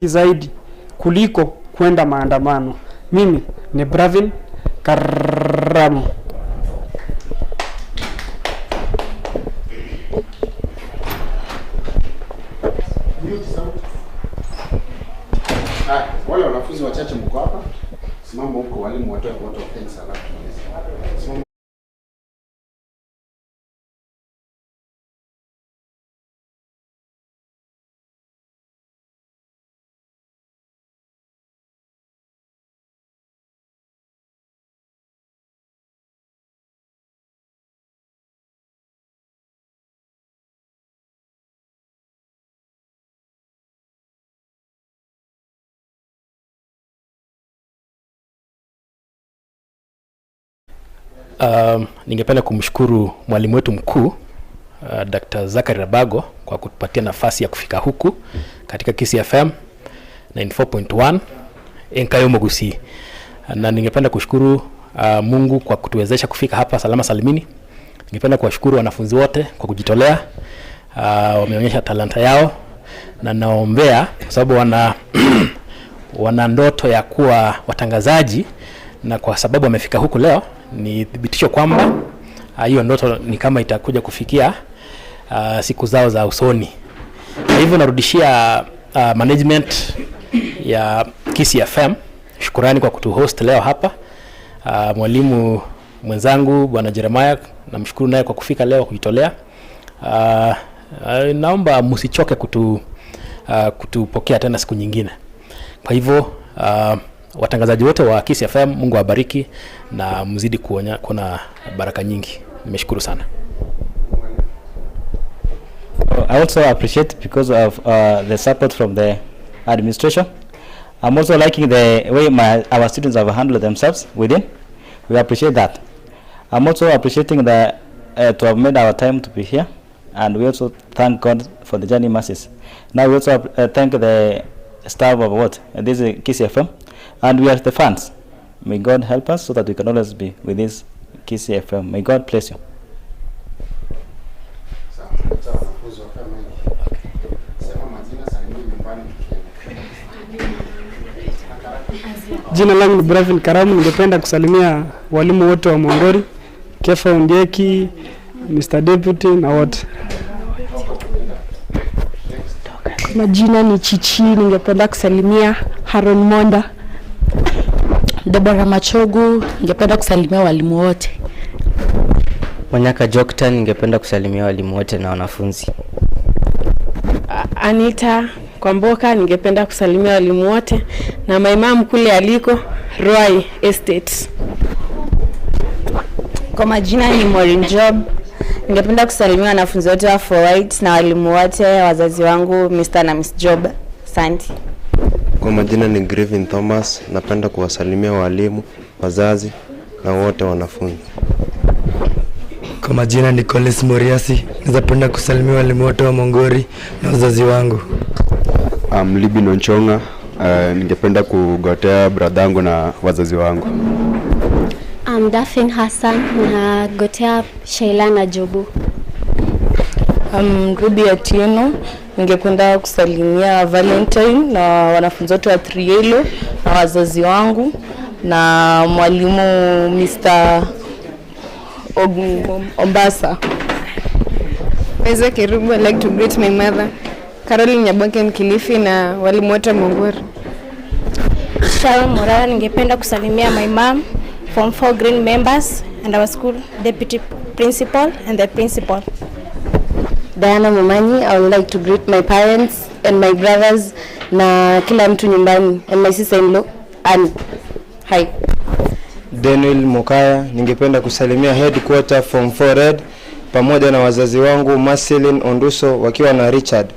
zaidi kuliko kwenda maandamano. Mimi ni Bravin Karamu. Mute sound. Ah, wale wanafunzi wachache mko hapa, simama huko, walimu watoe vote of thanks alafu tumalize. Simama. Ningependa kumshukuru mwalimu wetu mkuu Dr. Zachary Rabago kwa kutupatia nafasi ya kufika huku katika Kisii FM 94.1 Enkayo Mogusi, na ningependa kushukuru Mungu kwa kutuwezesha kufika hapa salama salimini. Ningependa kuwashukuru wanafunzi wote kwa kujitolea, wameonyesha talanta yao, na naombea kwa sababu wana wana ndoto ya kuwa watangazaji, na kwa sababu wamefika huku leo ni thibitisho kwamba hiyo ndoto ni kama itakuja kufikia siku zao za usoni. Kwa hivyo narudishia management ya Kisii FM shukurani kwa kutuhost leo hapa. Mwalimu mwenzangu Bwana Jeremiah namshukuru naye kwa kufika leo kujitolea. Naomba msichoke kutupokea tena siku nyingine. Kwa hivyo watangazaji wote wa Kisii FM, Mungu awabariki na mzidi kuona baraka nyingi. Nimeshukuru sana. I also appreciate because of the support from the administration. I'm also liking the way our students have handled themselves within. We appreciate that. I'm also appreciating the to have made our time to be here, and we also thank God for the journey mercies. Now we also thank the staff of what? This is Kisii FM, and we are the fans. May God help us so that we can always be with this Kisii FM. May God bless you. Sawa, sawa, wanafunzi wa kama hivi. Sema majina, salimia nyumbani tukienda. Jina langu ni Bravin Karamu, ningependa kusalimia walimu wote wa Mwongori, Kefa Ondieki, Mr. Deputy na wote. Majina ni Chichi, ningependa kusalimia Haron Monda. Debora Machogu, ningependa kusalimia walimu wote. Wanyaka Jokta, ningependa kusalimia walimu wote na wanafunzi. Anita Kwamboka, ningependa kusalimia walimu wote na my mom kule aliko Ruai Estate. Kwa majina ni Maureen Job. Ningependa kusalimia wanafunzi wote wa For White na walimu wote, wazazi wangu Mr. na Miss Job. Asante. Kwa majina ni Griffin Thomas, napenda kuwasalimia walimu, wazazi na wote wanafunzi. Kwa majina ni Collins Moriasi, naweza kusalimia walimu wote wa Mongori na wazazi wangu. I'm Libin Onchonga. Ningependa kugotea bradhangu na wazazi wangu. I'm Daphne Hassan na gotea Sheila na Jobu. Ruby Atieno, ningependa kusalimia Valentine na wanafunzi wote wa Trielo na wazazi wangu na mwalimu Mr. Ombasa. Meza Kerubo, I'd like to greet my mother Caroline Nyaboke Mkilifi na walimu wote wa Mongori. Sharon Morara, ningependa kusalimia my mom, Form 4 green members and our school deputy principal and the principal. Diana Momanyi, I would like to greet my parents and my brothers na kila mtu nyumbani and my sister-in-law Annie. Hi. Daniel Mokaya, ningependa kusalimia headquarter Form 4 Red pamoja na wazazi wangu Marceline Onduso wakiwa na Richard.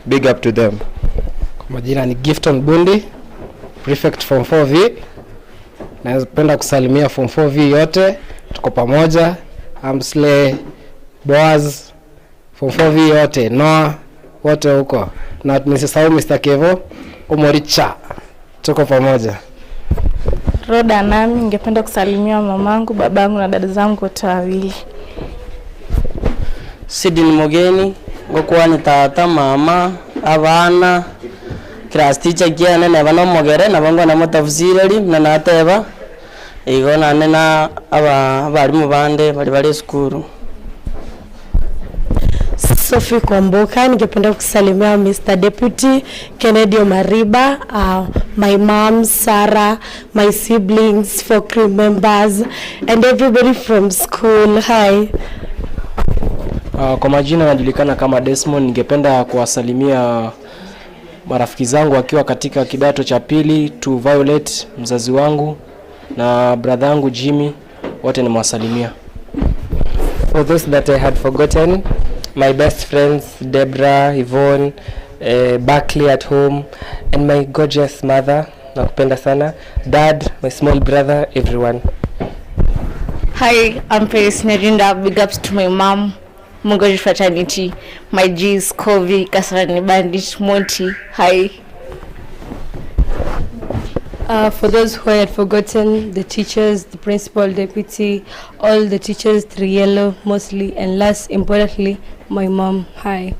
Big up to them. Kwa majina ni Gifton Bundi, prefect form 4V. Napenda kusalimia form 4V yote, tuko pamoja. Amsle, Boaz, form 4V yote, Noah, wote huko. Na nisisahau Mr. Kevo, Umoricha. Tuko pamoja. Roda nami ningependa kusalimia mamangu, babangu na dada zangu wote wawili. Sidney Mogeni ngokwani tata mama abana class teacher kiane neba nomogere nabo ngona motafusireri na nateba igo nane na aba abarimu bande bari bari esukuru. Sophie Kwamboka, ningependa kusalimia Mr. Deputy Kennedy Omariba, my mom Sarah, my siblings, four crew members and everybody from school. Hi. Kwa majina najulikana kama Desmond. Ningependa kuwasalimia marafiki zangu wakiwa katika kidato cha pili, to Violet mzazi wangu na brother yangu Jimmy, wote nimewasalimia. For those that I had forgotten, my best friends Debra, Yvonne, Barkley at home and my gorgeous mother, nakupenda sana, dad, my small brother, everyone. Hi, I'm Paris Nerinda. Big ups to my mom, Mongori Fraternity, my G's, Kovi, Kasarani Bandit, Monty. Hi. For those who I had forgotten, the teachers, the principal, deputy, all the teachers, Triello mostly, and last importantly, my mom. Hi.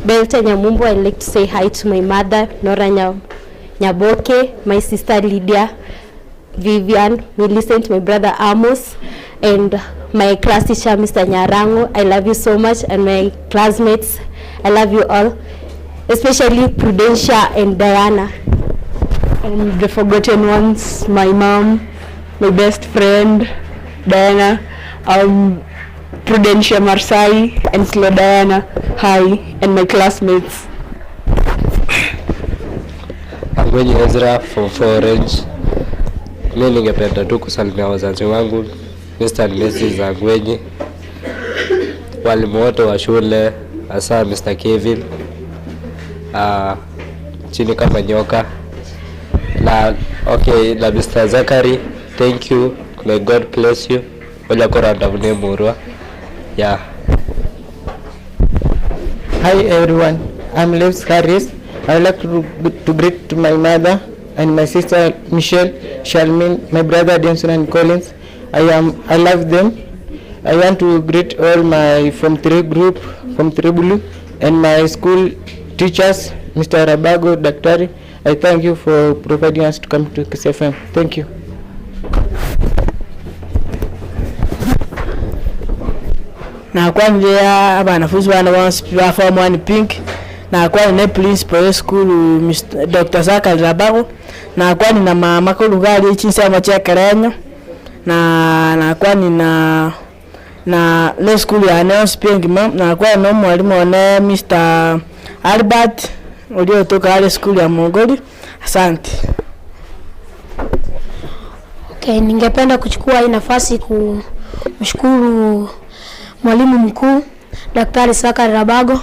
Belta Nyamumbo, I'd like to say hi to my mother, Nora Nya Nyaboke, my sister Lydia, Vivian, Millicent, my brother Amos, and my class teacher, Mr. Nyarango. I love you so much, and my classmates, I love you all, especially Prudentia and Diana. The forgotten ones, my mom, my best friend, Diana, Prudentia Marsai, and Slow Diana, hi, and my classmates. Angwenyi Ezra form 4 Orange. Mi ningependa tu kusalimia wazazi wangu Mr. and Mrs. Angwenyi, walimu wote wa shule hasa Mr. Kevin chini kama nyoka na okay, na Mr. Zachary, thank you, may God bless you oja murwa yeah. Hi everyone, I'm Lex Harris. I would like to greet my mother and my sister Michelle, Shalmin, my brother Denson and Collins. I love them. I want to greet all my Form 3 group, Form 3 Blue, and my school teachers, Mr. Rabago, Daktari. I thank you for providing us to come to KSFM. Thank you. Nakwambia abanafunzi bana ba form 1 pink nakwani ne principal ye school Mr. Dr. Zakari Rabago nakwani na mama kolugali echinsemo chekerenyo na nakwani na na ne school yane yonsi pi engima nakwani na omwalimu one Mr. Albert uliotoka ale school ya Mongoli. Asante. Okay, ningependa kuchukua hii nafasi kumshukuru mwalimu mkuu Daktari Sakari Rabago,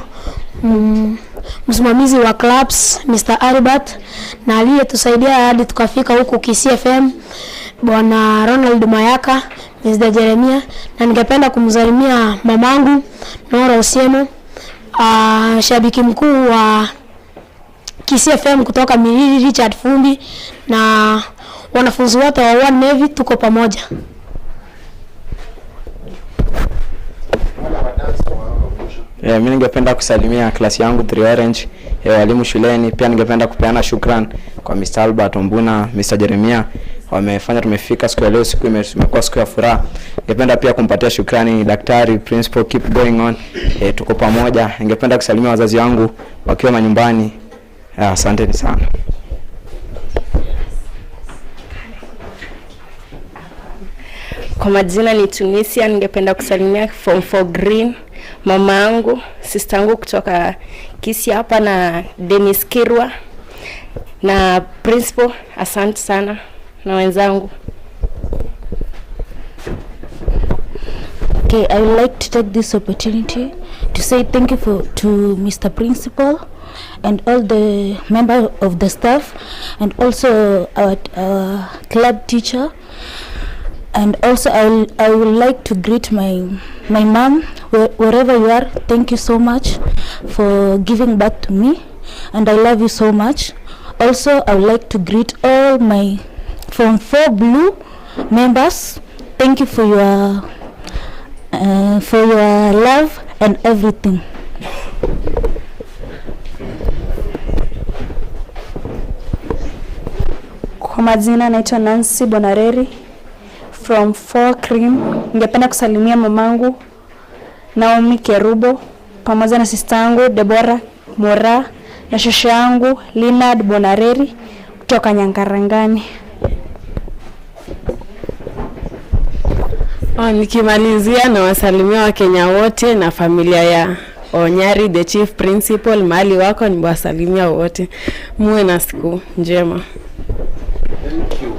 msimamizi wa clubs Mr. Albert na aliyetusaidia hadi tukafika huku Kisii FM Bwana Ronald Mayaka, Mr. Jeremia, na ningependa kumsalimia mamangu Nora Osiemo, shabiki mkuu wa Kisii FM kutoka Miriri Richard Fumbi na wanafunzi wote wa One Navy, tuko pamoja. Mi ningependa kusalimia klasi yangu 3 Orange, walimu shuleni. Pia ningependa kupeana shukran kwa Mr. Albert Ombuna, Mr. Jeremia, wamefanya tumefika siku ya leo, siku imekuwa siku ya furaha. Ningependa pia kumpatia shukrani daktari, principal, keep going on. Tuko pamoja. Ningependa kusalimia wazazi wangu wakiwa manyumbani. Asanteni sana. Kwa majina ni Tunisia, ningependa kusalimia Form 4 Green, mama yangu, sister yangu kutoka Kisii hapa na Dennis Kirwa na principal, asante sana na wenzangu. Okay, I would like to take this opportunity to say thank you to Mr. Principal and all the members of the staff and also our club teacher. And also I would like to greet my mom, wherever you are. Thank you so much for giving birth to me, and I love you so much. Also, I would like to greet all my Form 4 Blue members. Thank you for your love and everything. Kwa majina naitwa Nancy Bonareri from 4 Cream. Ningependa kusalimia mamangu Naomi Kerubo pamoja na sister yangu Deborah Mora na shosho yangu Leonard Bonareri kutoka Nyangarangani. Nikimalizia na wasalimia Wakenya wote na familia ya Onyari the chief principal, mahali wako nimewasalimia wote. Muwe na siku njema. Thank you.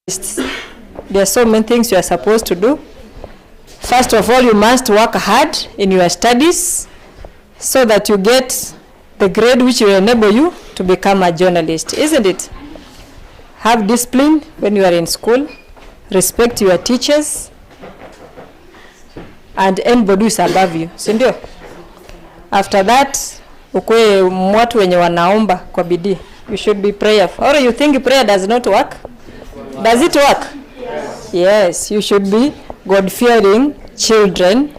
There are so many things you are supposed to do. First of all, you must work hard in your studies so that you get the grade which will enable you to become a journalist, isn't it? Have discipline when you are in school, respect your teachers, and anybody who is above you, si ndio? After that, ukuwe watu wenye wanaomba kwa bidii. You should be prayerful. Or you think prayer does not work? Does it work? Yes, you should be God fearing children.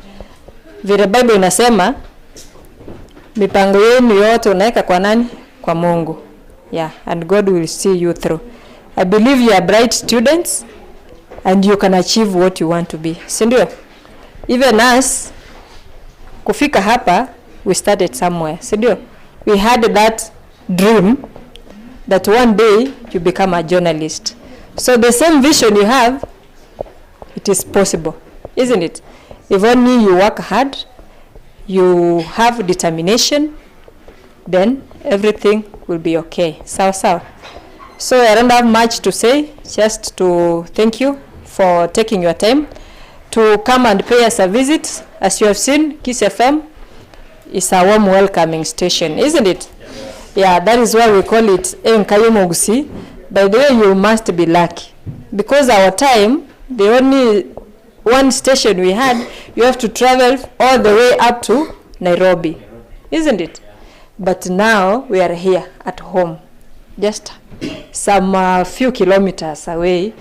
Vile Bible inasema mipango yenu yote unaweka kwa nani? Kwa Mungu. Yeah, and God will see you through. I believe you are bright students and you can achieve what you want to be. Si ndio? Even us kufika hapa we started somewhere, si ndio? We had that dream that one day you become a journalist. So the same vision you have, it is possible, isn't it? If only you work hard, you have determination, then everything will be okay. Sawa sawa. So I don't have much to say, just to thank you for taking your time to come and pay us a visit. As you have seen, Kiss FM is a warm welcoming station, isn't it? Yeah, that is why we call it Enkayomogusi. By the way, you must be lucky because our time, the only one station we had, you have to travel all the way up to Nairobi, isn't it? But now we are here at home, just some few kilometers away.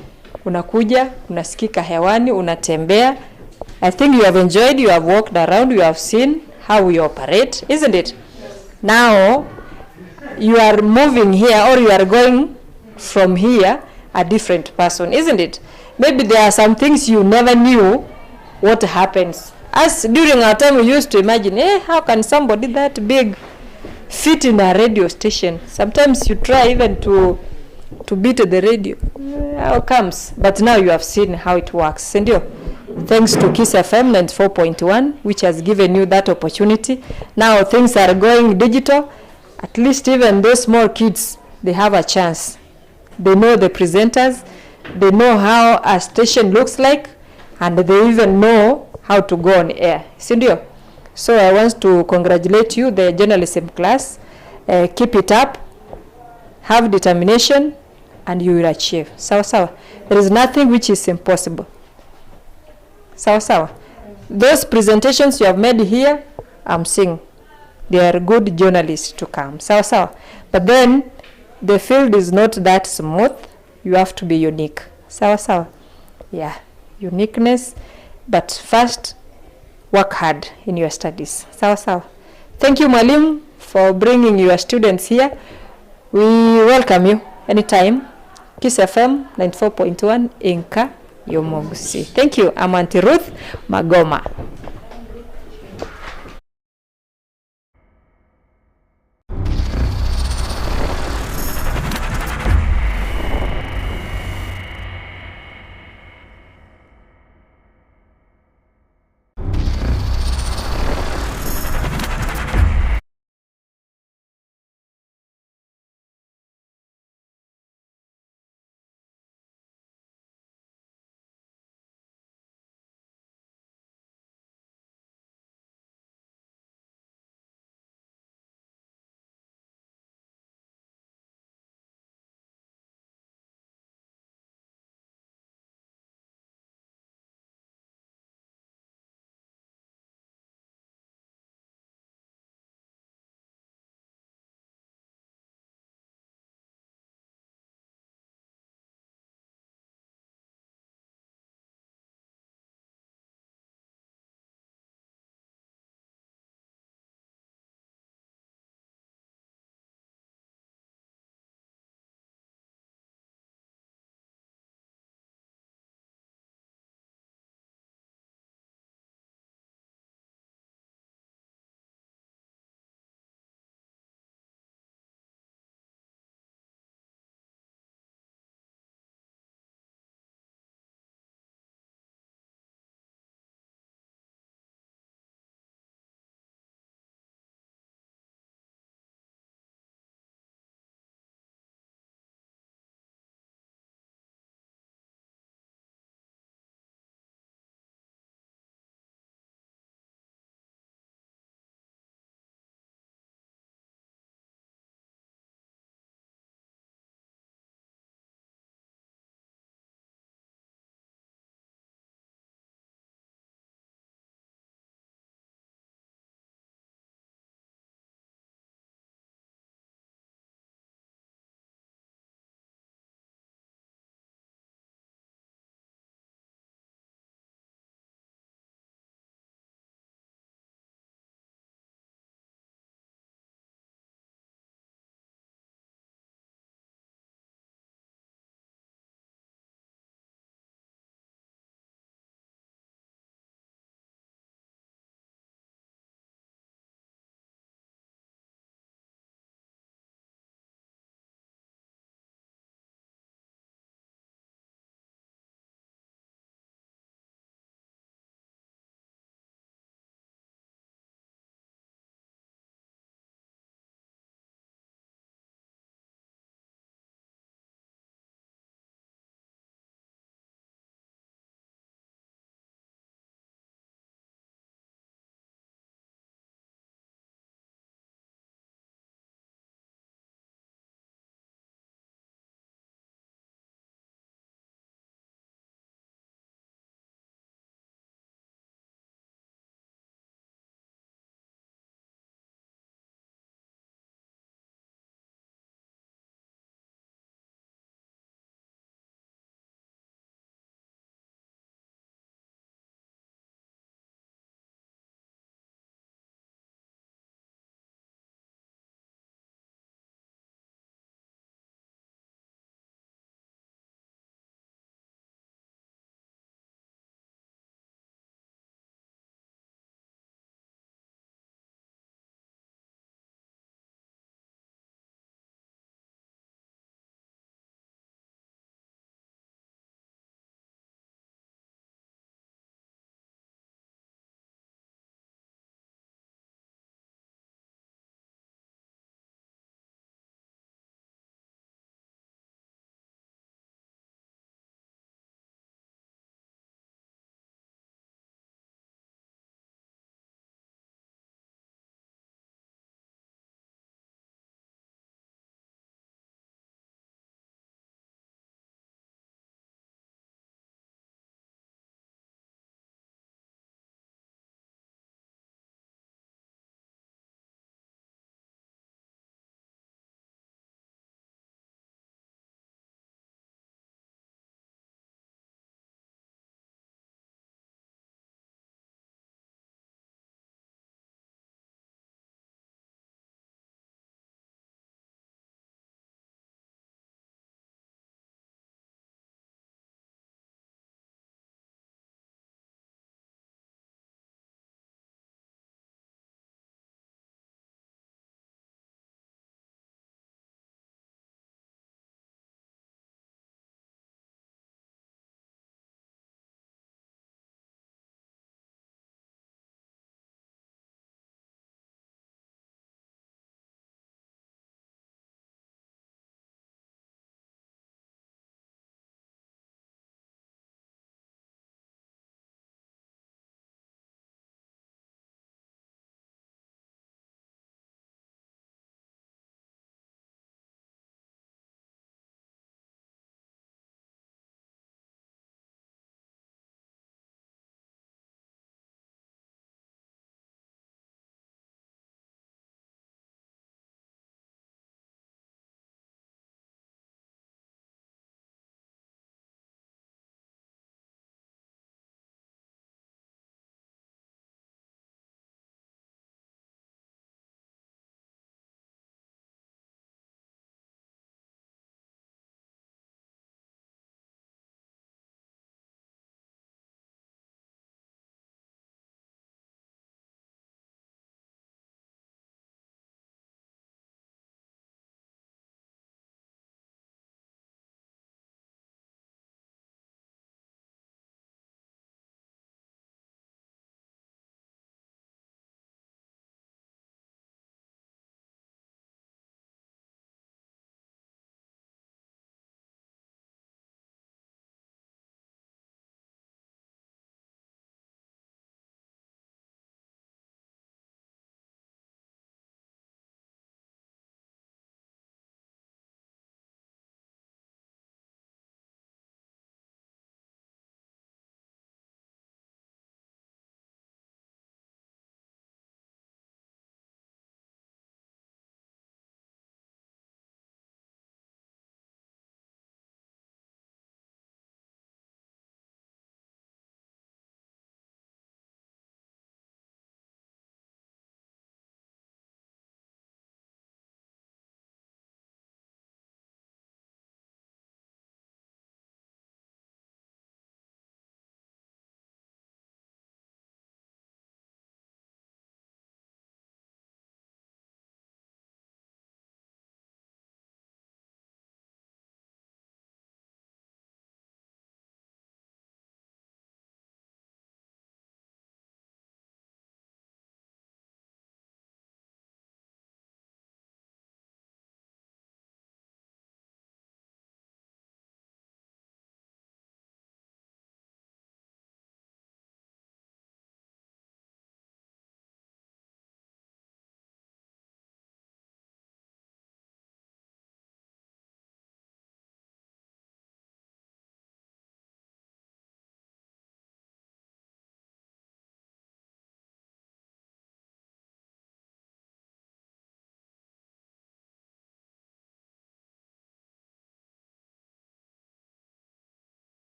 Unakuja, unasikika hewani, unatembea. I think you have enjoyed, you have walked around, you have seen how we operate, isn't it? Now you are moving here or you are going from here a different person, isn't it? Maybe there are some things you never knew what happens. As during our time, we used to imagine, eh, how can somebody that big fit in a radio station? Sometimes you try even to to beat the radio. Eh, How comes? But now you have seen how it works, sindio? Thanks to Kiss FM 94.1, which has given you that opportunity. Now things are going digital. At least even those small kids, they have a chance. They know the presenters, they know how a station looks like, and they even know how to go on air. Sindio? So I want to congratulate you, the journalism class. Keep it up, have determination, and you will achieve. Sawa sawa. There is nothing which is impossible. Sawa sawa. Those presentations you have made here, I'm seeing they are good journalists to come. Sawa sawa. But then the field is not that smooth. You have to be unique. Sawa sawa. Yeah, uniqueness. But first, work hard in your studies. Sawa sawa. Thank you, Mwalimu, for bringing your students here. We welcome you anytime. Kiss FM 94.1 Inka Yomogusi. Thank you. I'm Auntie Ruth Magoma.